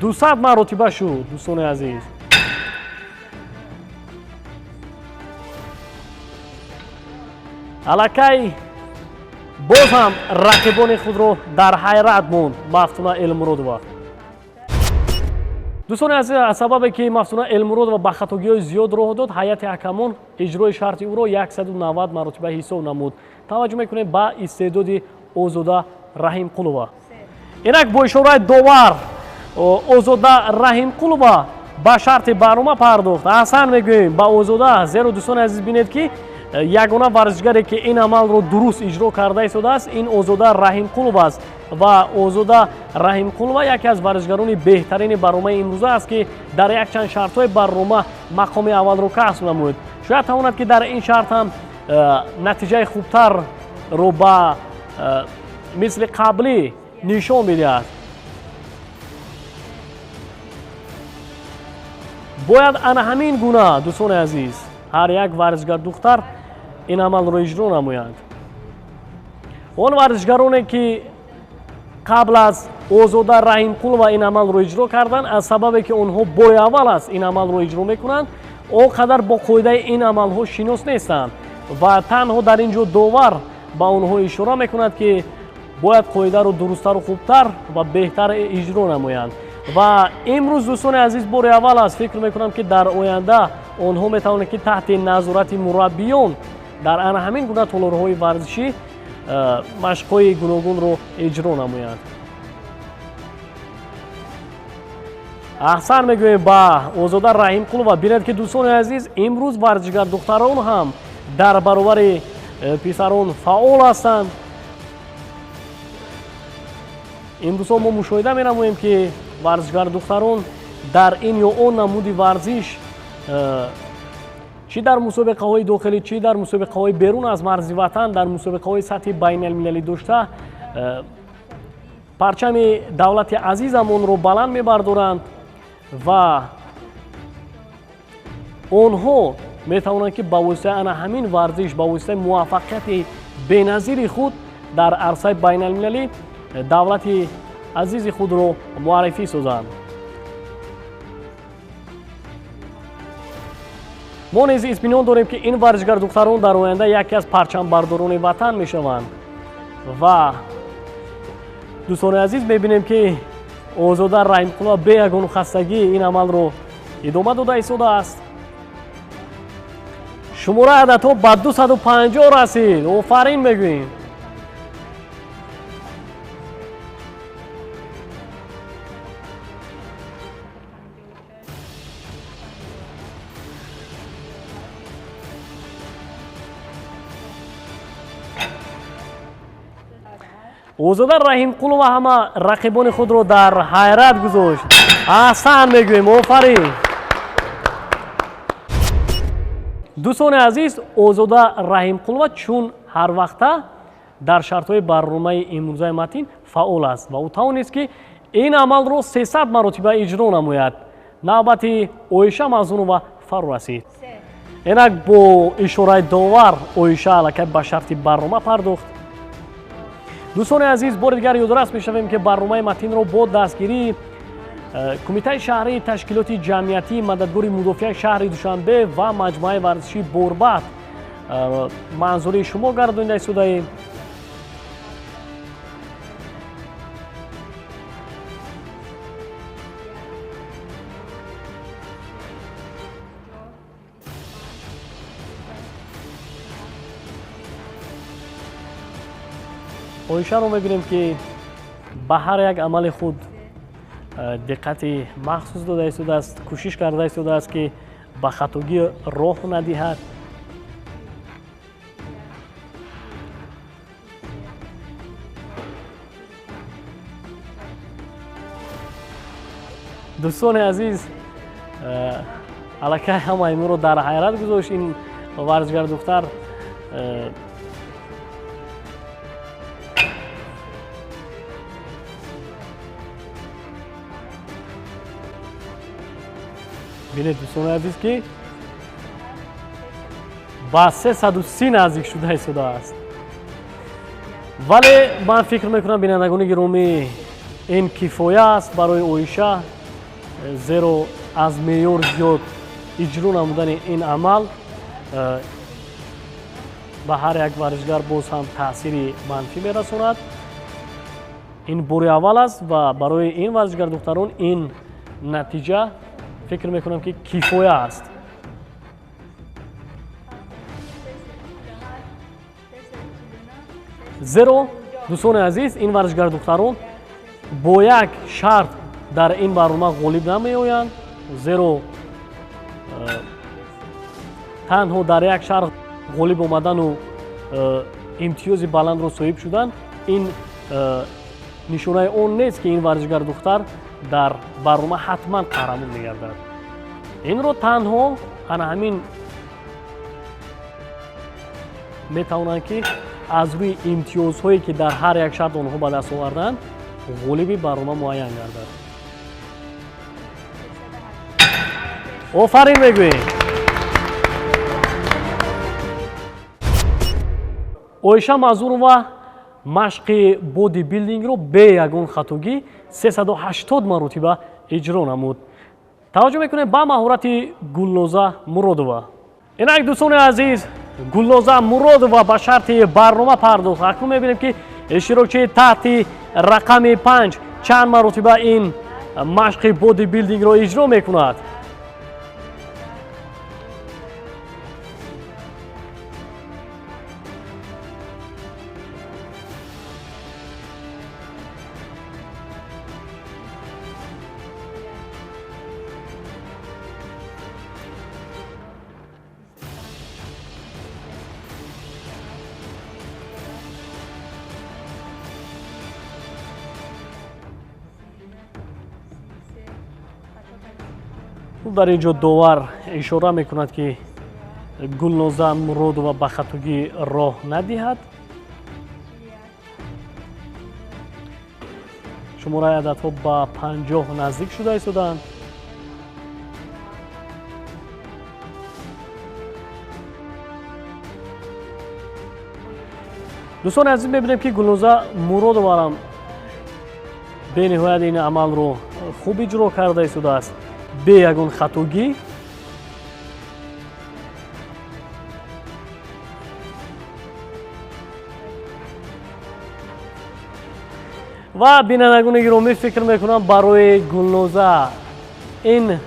200 маротиба шуд, дӯстони азиз. Аллакай боз ҳам рақибони худро дар ҳайрат монд Мафтуна Элмуродова. Дӯстони азиз, аз сабабе ки Мафтуна Элмуродова ба хатогиҳои зиёд роҳ дод, ҳайати ҳакамон иҷрои шарти ӯро 190 маротиба ҳисоб намуд. Таваҷҷӯҳ мекунем ба истеъдоди Озода Раҳимқулова. Инак бо ишораи довар Озода Раҳимқулова ба шарти барнома пардохт. Аҳсан мегӯем ба Озода, зеро, дӯстони азиз, бинед, ки ягона варзишгаре, ки ин амалро дуруст иҷро карда истодааст, ин Озода Раҳимқулова аст. Ва Озода Раҳимқулова яке аз варзишгарони беҳтарини барномаи имрӯза аст, ки дар якчанд шартҳои барнома мақоми аввалро касб намуд. Шояд тавонад, ки дар ин шарт ҳам натиҷаи хубтарро ба мисли қаблӣ нишон бидиҳад. Бояд ана ҳамин гуна, дӯстони азиз, ҳар як варзишгар духтар ин амалро иҷро намоянд. Он варзишгароне, ки қабл аз Озода Раҳимқулова ин амалро иҷро карданд, аз сабабе ки онҳо бори аввал аст ин амалро иҷро мекунанд, он қадар бо қоидаи ин амалҳо шинос нестанд ва танҳо дар ин ҷо довар ба онҳо ишора мекунад, ки бояд қоидаро дурусттару хубтар ва беҳтар иҷро намоянд. Ва имрӯз, дӯстони азиз, бори аввал аст. Фикр мекунам, ки дар оянда онҳо метавонанд, ки таҳти назорати мураббиён дар ана ҳамин гуна толорҳои варзишӣ машқҳои гуногунро иҷро намоянд. Аҳсан мегӯем ба Озода Раҳимқулова. Бинед, ки, дӯстони азиз, имрӯз варзишгар духтарон ҳам дар баробари писарон фаъол ҳастанд. Имрӯзҳо мо мушоҳида менамоем, ки варзишгар духтарон дар ин ё он намуди варзиш, чӣ дар мусобиқаҳои дохилӣ, чӣ дар мусобиқаҳои берун аз марзи ватан, дар мусобиқаҳои сатҳи байналмилалӣ дошта, парчами давлати азизамонро баланд мебардоранд ва онҳо метавонанд, ки ба воситаи ана ҳамин варзиш, ба воситаи муваффақияти беназири худ дар арсаи байналмилалӣ давлати азизи худро муаррифӣ созанд. Мо низ итминон дорем, ки ин варзишгар духтарон дар оянда яке аз парчамбардорони ватан мешаванд. Ва, дӯстони азиз, мебинем, ки Озода Раҳимқулова бе ягон хастагӣ ин амалро идома дода истодааст. Шумораи ададҳо ба 250 расид. Офарин мегӯем. Озода Раҳимқулова ҳама рақибони худро дар ҳайрат гузошт. Аҳсан мегӯем, офарин. Дӯстони азиз, Озода Раҳимқулова чун ҳар вақта дар шартҳои барномаи имрӯзаи Матин фаъол аст ва ӯ тавонист, ки ин амалро 300 маротиба иҷро намояд. Навбати Оиша Мазунова фаро расид. Инак бо ишораи довар Оиша аллакай ба шарти барнома пардохт. Дӯстони азиз, бори дигар ёдрас мешавем, ки барномаи Матинро бо дастгирии Кумитаи шаҳрии ташкилоти ҷамъиятии мададгори мудофиаи шаҳри Душанбе ва маҷмӯаи варзишии Борбад манзури шумо гардонида истодаем. Оишаро мебинем, ки ба ҳар як амали худ диққати махсус дода истодааст, кӯшиш карда истодааст, ки ба хатогӣ роҳ надиҳад. Дӯстони азиз, аллакай ҳамаи моро дар ҳайрат гузошт ин варзишгар духтар. Бинед, дӯстони азиз, ки ба 330 наздик шуда истодааст. Вале ман фикр мекунам, бинандагони гиромӣ, ин кифоя аст барои Оиша, зеро аз меъёр зиёд иҷро намудани ин амал ба ҳар як варзишгар боз ҳам таъсири манфӣ мерасонад. Ин бори аввал аст ва барои ин варзишгар духтарон ин натиҷа фикр мекунам, ки кифоя аст. Зеро, дӯстони азиз, ин варзишгар духтарон бо як шарт дар ин барнома ғолиб намеоянд, зеро танҳо дар як шарт ғолиб омадану имтиёзи баландро соҳиб шудан ин нишонаи он нест, ки ин варзишгар духтар дар барнома ҳатман қаҳрамон мегардад. Инро танҳо ана ҳамин метавонанд, ки аз рӯи имтиёзҳое, ки дар ҳар як шарт онҳо ба даст оварданд, ғолиби барнома муайян гардад. Офарин мегӯем. Оиша Мазурова машқи бодибилдингро бе ягон хатогӣ 380 маротиба иҷро намуд. Таваҷҷӯҳ мекунем ба маҳорати Гулноза Муродова. Инак, дӯстони азиз, Гулноза Муродова ба шарти барнома пардохт. Акнун мебинем, ки иштирокчии таҳти рақами 5 чанд маротиба ин машқи бодибилдингро иҷро мекунад. Дар ин ҷо довар ишора мекунад, ки Гулноза Муродова ба хатогӣ роҳ надиҳад. Шумораи ададҳо ба 50 наздик шуда истодаанд. Дӯстони азиз, мебинем, ки Гулноза Муродоварам бениҳоят ин амалро хуб иҷро карда истодааст, бе ягон хатогӣ. Ва бинандагони гиромӣ, фикр мекунам барои Гулноза ин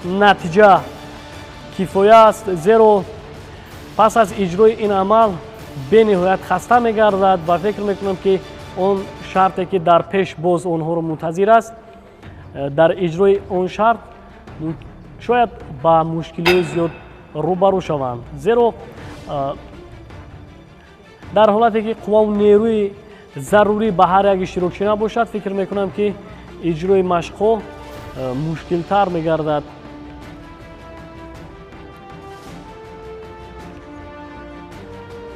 натиҷа кифоя аст, зеро пас аз иҷрои ин амал бениҳоят хаста мегардад ва фикр мекунам ки он шарте ки дар пеш боз онҳоро мунтазир аст, дар иҷрои он шарт шояд ба мушкилиҳои зиёд рӯбарӯ шаванд, зеро дар ҳолате ки қувваву нерӯи зарурӣ ба ҳар як иштирокчӣ набошад, фикр мекунам ки иҷрои машқҳо мушкилтар мегардад.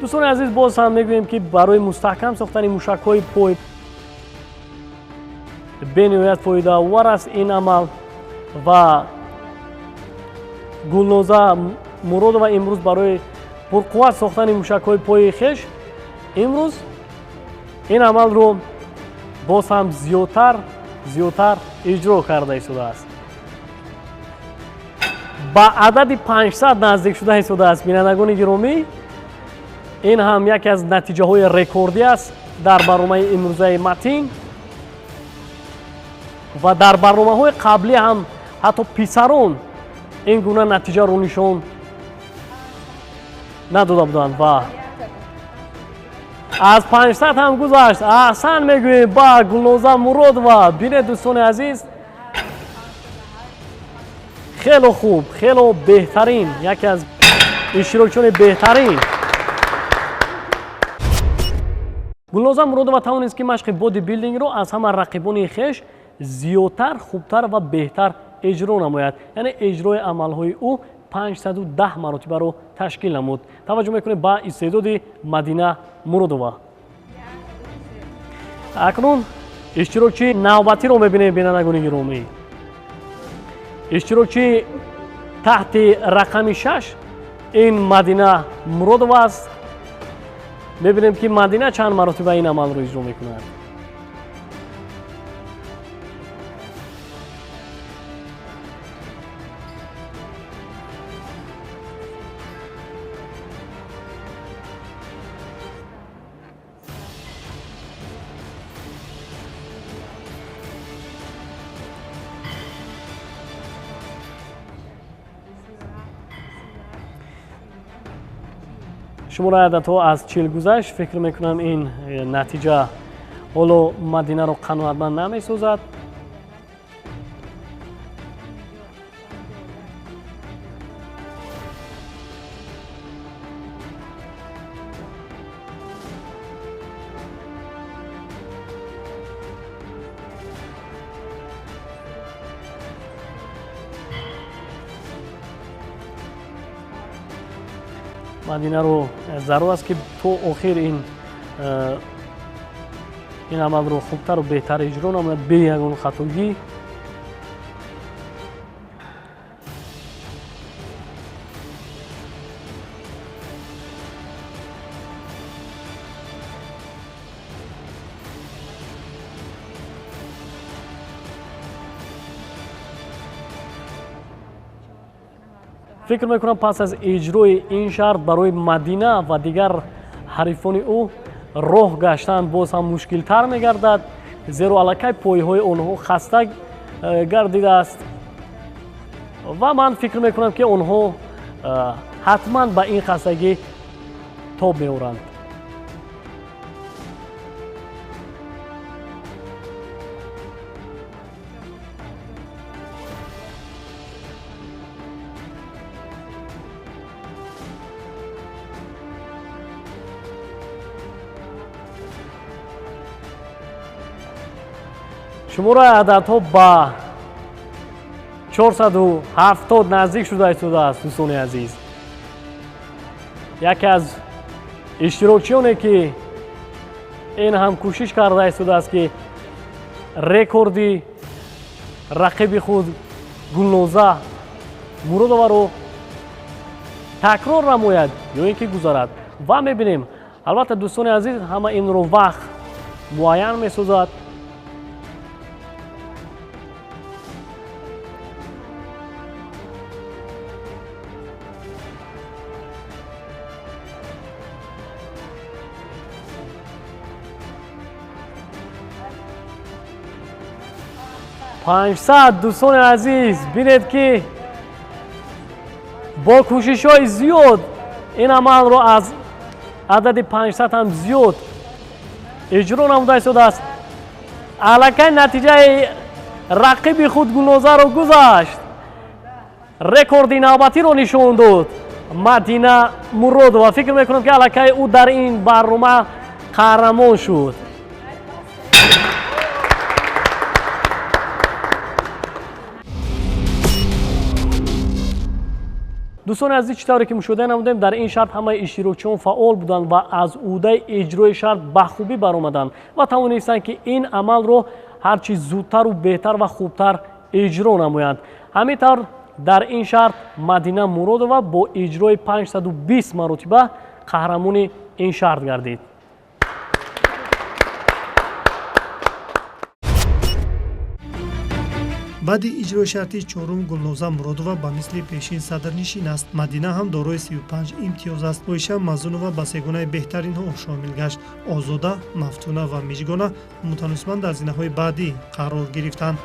Дӯстони азиз, боз ҳам мегӯем ки барои мустаҳкам сохтани мушакҳои пой бениҳоят фоидаовар аст ин амал ва Гулноза Муродова имрӯз барои пурқувват сохтани мушакҳои пои хеш имрӯз ин амалро боз ҳам зиёдтар иҷро карда истодааст. Ба адади 500 наздик шуда истодааст. Бинандагони гиромӣ, ин ҳам яке аз натиҷаҳои рекордӣ аст дар барномаи имрӯзаи Матин ва дар барномаҳои қаблӣ ҳам ҳатто писарон ин гуна натиҷаро нишон надода буданд ва аз 500 ҳам гузашт. Аҳсан мегӯем ба Гулноза Муродова. Бинед дӯстони азиз, хело хуб, хело беҳтарин, яке аз иштирокчиёни беҳтарин. Гулноза Муродова тавонист ки машқи бодибилдингро аз ҳама рақибони хеш зиёдтар, хубтар ва беҳтар иҷро намояд. Яъне иҷрои амалҳои ӯ 510 маротибаро ташкил намуд. Таваҷҷӯҳ мекунем ба истеъдоди Мадина Муродова. Акнун иштирокчии навбатиро мебинем, бинандагони гиромӣ. Иштирокчии таҳти рақами 6 ин Мадина Муродова аст. Мебинем ки Мадина чанд маротиба ин амалро иҷро мекунад. Шумораи ададҳо аз 40 гузашт. Фикр мекунам ин натиҷа ҳоло Мадинаро қаноатманд намесозад. Мадинаро зарур аст ки то охир ин амалро хубтару беҳтар иҷро намояд бе ягон хатогӣ. Фикр мекунам пас аз иҷрои ин шарт барои Мадина ва дигар ҳарифони ӯ роҳ гаштан боз ҳам мушкилтар мегардад, зеро аллакай пойҳои онҳо хаста гардидааст ва ман фикр мекунам ки онҳо ҳатман ба ин хастагӣ тоб меоранд. Шумораи ададҳо ба 470 наздик шуда истодааст, дӯстони азиз. Яке аз иштирокчиёне ки ин ҳам кӯшиш карда истодааст ки рекорди рақиби худ Гулноза Муродоваро такрор намояд ё ин ки гузарад. Ва мебинем, албатта дӯстони азиз, ҳама инро вақт муайян месозад. 500. Дӯстони азиз, бинед, ки бо кӯшишҳои зиёд ин амалро аз адади 500 ҳам зиёд иҷро намуда истодааст. Аллакай натиҷаи рақиби худ Гулнозаро гузашт, рекорди навбатиро нишон дод Мадина Муродова. Фикр мекунам, ки аллакай ӯ дар ин барнома қаҳрамон шуд. Дӯстони азиз, чӣ тавре ки мушоҳида намудем, дар ин шарт ҳамаи иштирокчиён фаъол буданд ва аз ӯҳдаи иҷрои шарт ба хубӣ баромаданд ва тавонистанд, ки ин амалро ҳарчи зудтару беҳтар ва хубтар иҷро намоянд. Ҳамин тавр, дар ин шарт Мадина Муродова бо иҷрои 520 маротиба қаҳрамони ин шарт гардид. Баъди иҷрои шарти чорум Гулноза Муродова ба мисли пешин садрнишин аст. Мадина ҳам дорои 35 имтиёз аст. Оиша Мазунова ба сегонаи беҳтаринҳо шомил гашт. Озода, Мафтуна ва Мижгона мутаносибан дар зинаҳои баъдӣ қарор гирифтанд.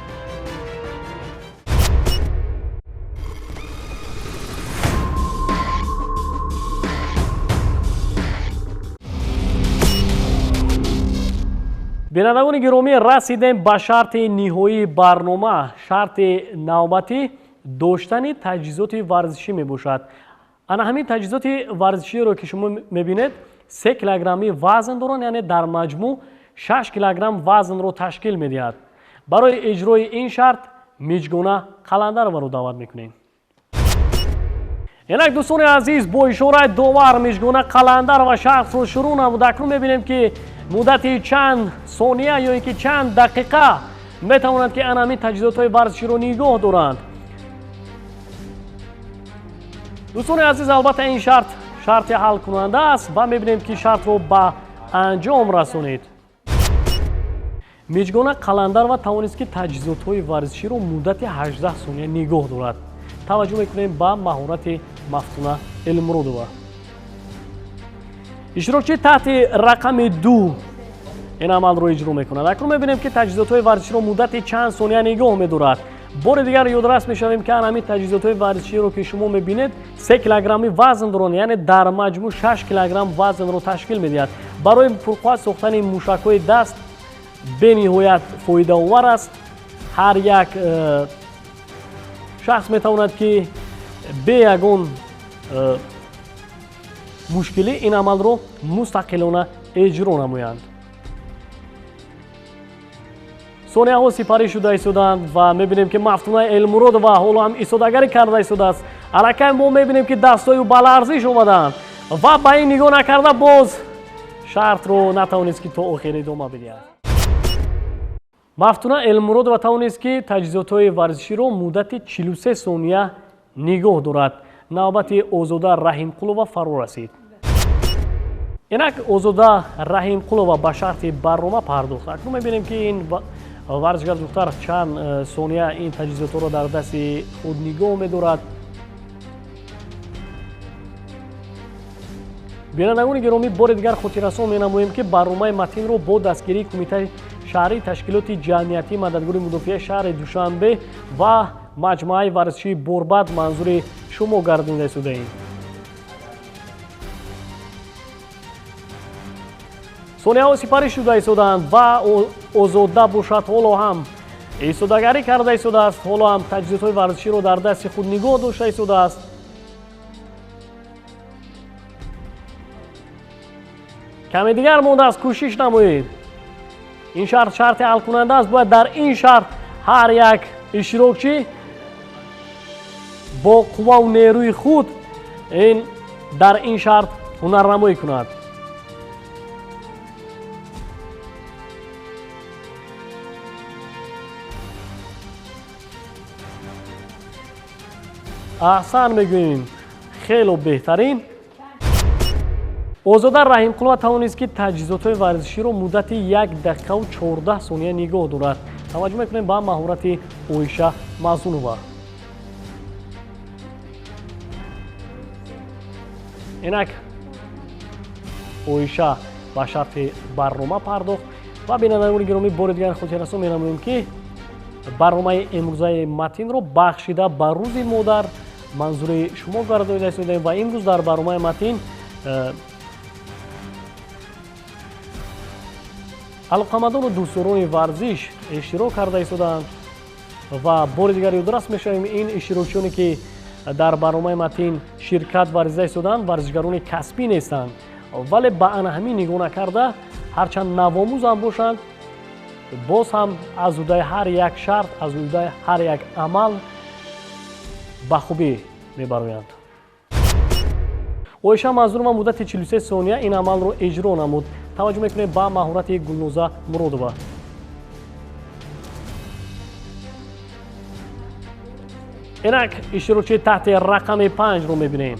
Бинандагони гиромӣ, расидем ба шарти ниҳоии барнома. Шарти навбатӣ доштани таҷҳизоти варзишӣ мебошад. Ана ҳамин таҷҳизоти варзиширо, ки шумо мебинед, 3 килограмми вазн доранд, яъне дар маҷмӯъ 6 килограмм вазнро ташкил медиҳад. Барои иҷрои ин шарт Миҷгона Қаландароваро даъват мекунем. Инак, дӯстони азиз, бо ишораи довар Мижгона Қаландарова шартро шурӯъ намуда. Акнун мебинем, ки муддати чанд сония ё ин ки чанд дақиқа метавонанд, ки ана ҳамин таҷҳизотҳои варзиширо нигоҳ доранд. Дӯстони азиз, албатта, ин шарт шарти ҳалкунанда аст ва мебинем, ки шартро ба анҷом расонид. Миҷгона Қаландарова тавонист, ки таҷҳизотҳои варзиширо муддати 18 сония нигоҳ дорад. Таваҷҷӯҳ мекунем ба маҳорати Мафтуна Элмуродова. Иштирокчӣ таҳти рақами 2 ин амалро иҷро мекунад. Акнун мебинем, ки таҷҳизотҳои варзиширо муддати чанд сония нигоҳ медорад. Бори дигар ёдрас мешавем, ки ҳамин таҷҳизотҳои варзиширо, ки шумо мебинед, 3 килограмми вазн доранд, яъне дар маҷмӯъ 6 килограмм вазнро ташкил медиҳад. Барои пурқувват сохтани мушакҳои даст бениҳоят фоидаовар аст. Ҳар як шахс метавонад, ки бе ягон мушкилӣ ин амалро мустақилона иҷро намоянд. Сонияҳо сипарӣ шуда истодаанд ва мебинем, ки Мафтунаи Элмуродова ҳоло ҳам истодагарӣ карда истодааст. Аллакай мо мебинем, ки дастҳои ӯ ба ларзиш омадаанд ва ба ин нигоҳ накарда боз шартро натавонист, ки то охир идома бидиҳад. Мафтуна Элмуродова тавонист, ки таҷҳизотҳои варзиширо муддати 43 сония нигоҳ дорад. Навбати Озода Раҳимқулова фаро расид. Инак, Озода Раҳимқулова ба шарти барнома пардохт. Акнун мебинем, ки ин варзишгар духтар чанд сония ин таҷҳизотҳоро дар дасти худ нигоҳ медорад. Бинандагони гиромӣ, бори дигар хотиррасон менамоем, ки барномаи Матинро бо дастгирии Кумитаи шаҳрии ташкилоти ҷамъиятии мададгори мудофиаи шаҳри Душанбе ва маҷмӯаи варзишии Борбад манзури шумо гардонида истодаем. Сонияҳо сипарӣ шуда истодаанд ва Озода бошад, ҳоло ҳам истодагарӣ карда истодааст, ҳоло ҳам таҷҳизотҳои варзиширо дар дасти худ нигоҳ дошта истодааст. Каме дигар мондааст, кӯшиш намоед. Ин шарт шарти ҳалкунанда аст. Бояд дар ин шарт ҳар як иштирокчӣ бо қувваву нерӯи худ ин дар ин шарт ҳунарнамоӣ кунад. Аҳсан мегӯем, хело беҳтарин. Озода Раҳимқулова тавонист, ки таҷҳизотҳои варзиширо муддати 1 дақиқаву 14 сония нигоҳ дорад. Таваҷҷӯҳ мекунем ба маҳорати Оиша Мазунова. Инак, Оиша ба шарти барнома пардохт ва бинандагони гиромӣ, бори дигар хотиррасон менамоем, ки Барномаи имрӯзаи Матинро бахшида ба рӯзи модар манзури шумо гардонида истодаем ва имрӯз дар барномаи Матин алоқамандону дӯстдорони варзиш иштирок карда истодаанд ва бори дигар ёдрас мешавем, ин иштирокчиёне ки дар барномаи Матин ширкат варзида истодаанд, варзишгарони касбӣ нестанд, вале ба ана ҳамин нигоҳ накарда, ҳарчанд навомӯзам бошанд, боз ҳам аз ҳудаи ҳар як шарт, аз ҳудаи ҳар як амал ба хубӣ мебароянд. Оиша Мазлумова муддати 43 сония ин амалро иҷро намуд. Таваҷҷӯҳ мекунем ба маҳорати Гулноза Муродова. Инак иштирокчии таҳти рақами 5-ро мебинем.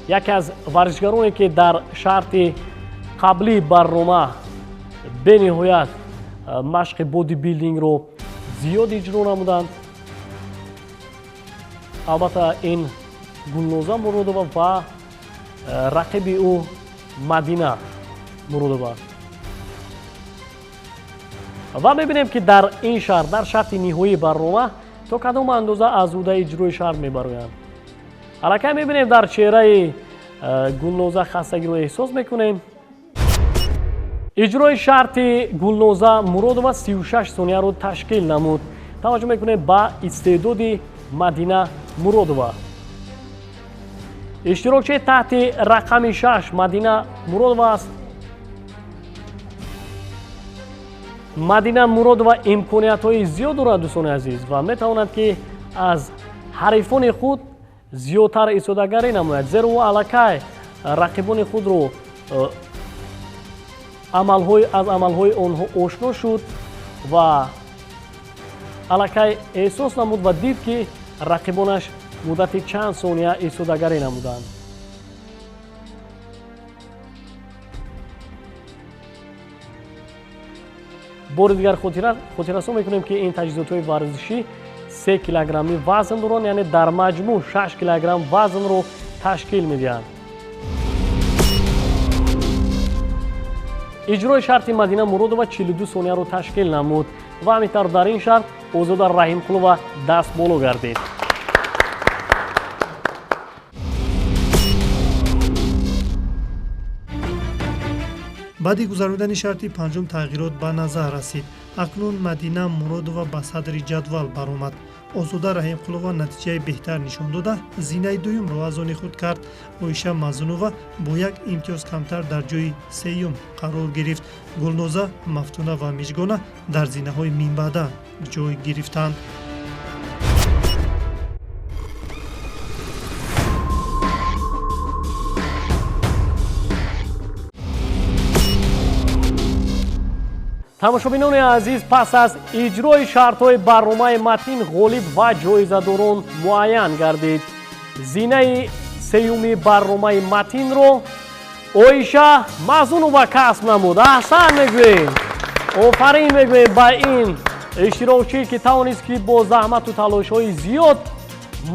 Яке аз варзишгароне ки дар шарти қаблии барнома бениҳоят машқи бодибилдингро зиёд иҷро намуданд, албатта ин Гулноза Муродова ва рақиби ӯ Мадина Муродова. Ва мебинем ки дар ин шарт, дар шарти ниҳоии барнома то кадом андоза аз ҳудаи иҷрои шарт мебароянд. Аллакай мебинем дар чеҳраи Гулноза хастагиро эҳсос мекунем. Иҷрои шарти Гулноза Муродова 36 сонияро ташкил намуд. Таваҷҷӯҳ мекунем ба истеъдоди Мадина Муродова. Иштирокчии таҳти рақами 6 Мадина Муродова аст. Мадина Муродова имкониятҳои зиёд дорад, дӯстони азиз, ва метавонад ки аз ҳарифони худ зиёдтар истифодагарӣ намояд, зеро ӯ аллакай рақибони худро аз амалҳои онҳо ошно шуд ва аллакай эҳсос намуд ва дид ки рақибонаш муддати чанд сония истифодагарӣ намуданд. Бори дигар хотиррасон мекунем ки ин таҷҳизотҳои варзишӣ 3 килограмми вазн доранд, яъне дар маҷмӯъ 6 килограмм вазнро ташкил медиҳанд. Иҷрои шарти Мадина Муродова 42 сонияро ташкил намуд ва ҳамин тавр дар ин шарт Озода Раҳимқулова даст боло гардид. Баъди гузаронидани шарти панҷум тағйирот ба назар расид. Акнун Мадина Муродова ба садри ҷадвал баромад. Озода Раҳимқулова натиҷаи беҳтар нишон дода, зинаи дуюмро аз они худ кард. Оиша Мазунова бо як имтиёз камтар дар ҷои сеюм қарор гирифт. Гулноза, Мафтуна ва Мижгона дар зинаҳои минбаъда ҷой гирифтанд. Тамошобинони азиз, пас аз иҷрои шартҳои барномаи Матин ғолиб ва ҷоизадорон муайян гардид. Зинаи сеюми барномаи Матинро Оиша Мазунова касб намуд. Аҳсан мегӯем, офарин мегӯем ба ин иштирокчӣ ки тавонист ки бо заҳмату талошҳои зиёд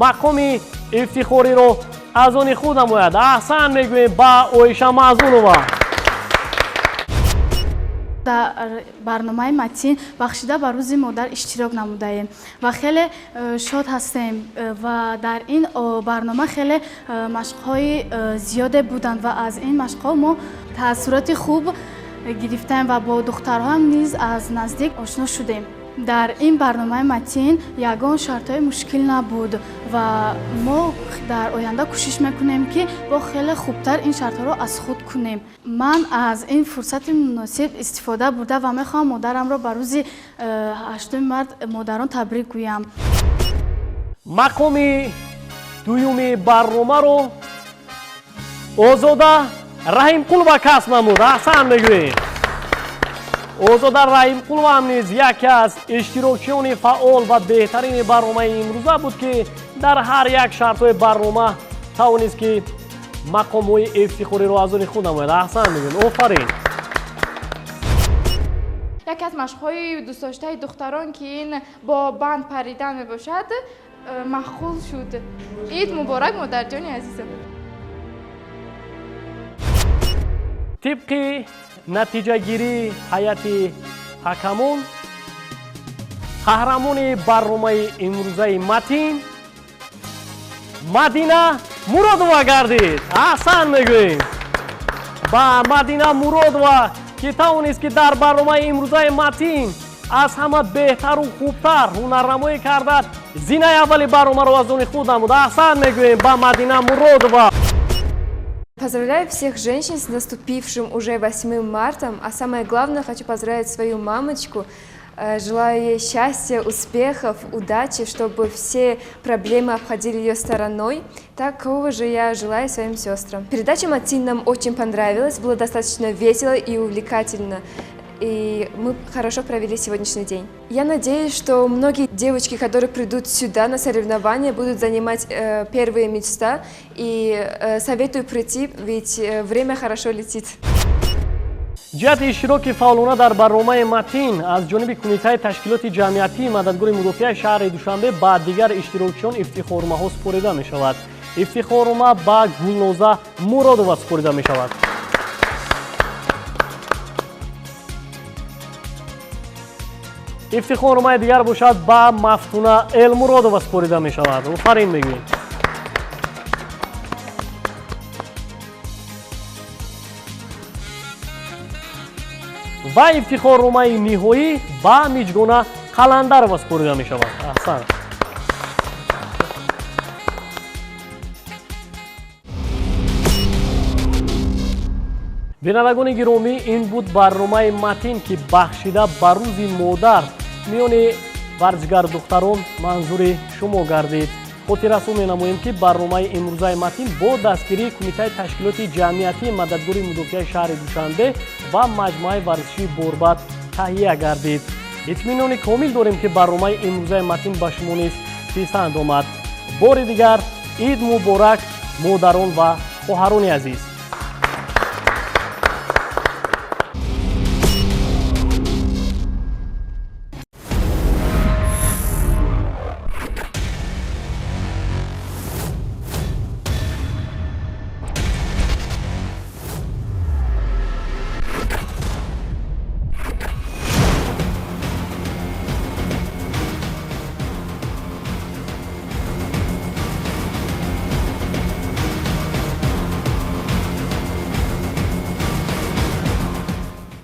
мақоми ифтихориро аз они худ намояд. Аҳсан мегӯем ба Оиша Мазунова. Дар барномаи Матин бахшида ба рӯзи модар иштирок намудаем ва хеле шод ҳастем ва дар ин барнома хеле машқҳои зиёде буданд ва аз ин машқҳо мо таассуроти хуб гирифтаем ва бо духтарҳоам низ аз наздик ошно шудем. Дар ин барномаи Матин ягон шартҳои мушкил набуд ва мо дар оянда кӯшиш мекунем ки бо хеле хубтар ин шартҳоро аз худ кунем. Ман аз ин фурсати муносиб истифода бурда ва мехоҳам модарамро ба рӯзи 8 март модарон табрик гӯям. Мақоми дуюми барномаро Озода Раҳимқулова касб намуд. Аҳсан мегӯем. Озода Раҳимқулова ҳам низ яке аз иштирокчиёни фаъол ва беҳтарини барномаи имрӯза буд ки дар ҳар як шартҳои барнома тавонист ки мақомҳои ифтихориро аз они худ намояд. Аҳсан мегӯем, офарин. Яке аз машқҳои дӯстдоштаи духтарон ки ин бо банд паридан мебошад, маъқул шуд. Ид муборак, модарҷони азизам. Тибқи натиҷагирии ҳайати ҳакамон Қаҳрамони барномаи имрӯзаи Матин Мадина Муродова гардид. Аҳсан мегӯем ба Мадина Муродова, ки тавонист, ки дар барномаи имрӯзаи Матин аз ҳама беҳтару хубтар ҳунарнамоӣ кардад, зинаи аввали барномаро аз они худ намуд. Аҳсан мегӯем ба Мадина Муродова. Поздравляю всех женщин с наступившим уже 8 марта, а самое главное, хочу поздравить свою мамочку. Желаю ей счастья, успехов, удачи, чтобы все проблемы обходили ее стороной. Такого же я желаю своим сестрам. Передача «Матин» нам очень понравилась, было достаточно весело и увлекательно. И мы хорошо провели сегодняшний день. Я надеюсь, что многие девочки, которые придут сюда на соревнования, будут занимать первые места. И советую прийти, ведь время хорошо летит. Ҷиҳати иштироки фаъолона дар барномаи Матин аз ҷониби Кумитаи ташкилоти ҷамъиятии мададгори мудофиаи шаҳри Душанбе ба дигар иштирокчиён ифтихорномаҳо супорида мешавад. Ифтихорнома ба Гулноза Муродова супорида мешавад. Ифтихорномаи дигар бошад, ба Мафтуна Элмуродова супорида мешавад. Офарин мегӯем. Ва ифтихорномаи ниҳоӣ ба Миҷгона Қаландарова супорида мешавад. Аҳсан. Бинандагони гиромӣ, ин буд барномаи Матин, ки бахшида ба Рӯзи модар миёни варзишгар духтарон манзури шумо гардид. Хотиррасон менамоем, ки барномаи имрӯзаи Матин бо дастгирии Кумитаи ташкилоти ҷамъиятии мададгори мудофиаи шаҳри Душанбе ва маҷмӯаи варзишии Борбад таҳия гардид. Итминони комил дорем, ки барномаи имрӯзаи Матин ба шумо низ писанд омад. Бори дигар ид муборак, модарон ва хоҳарони азиз.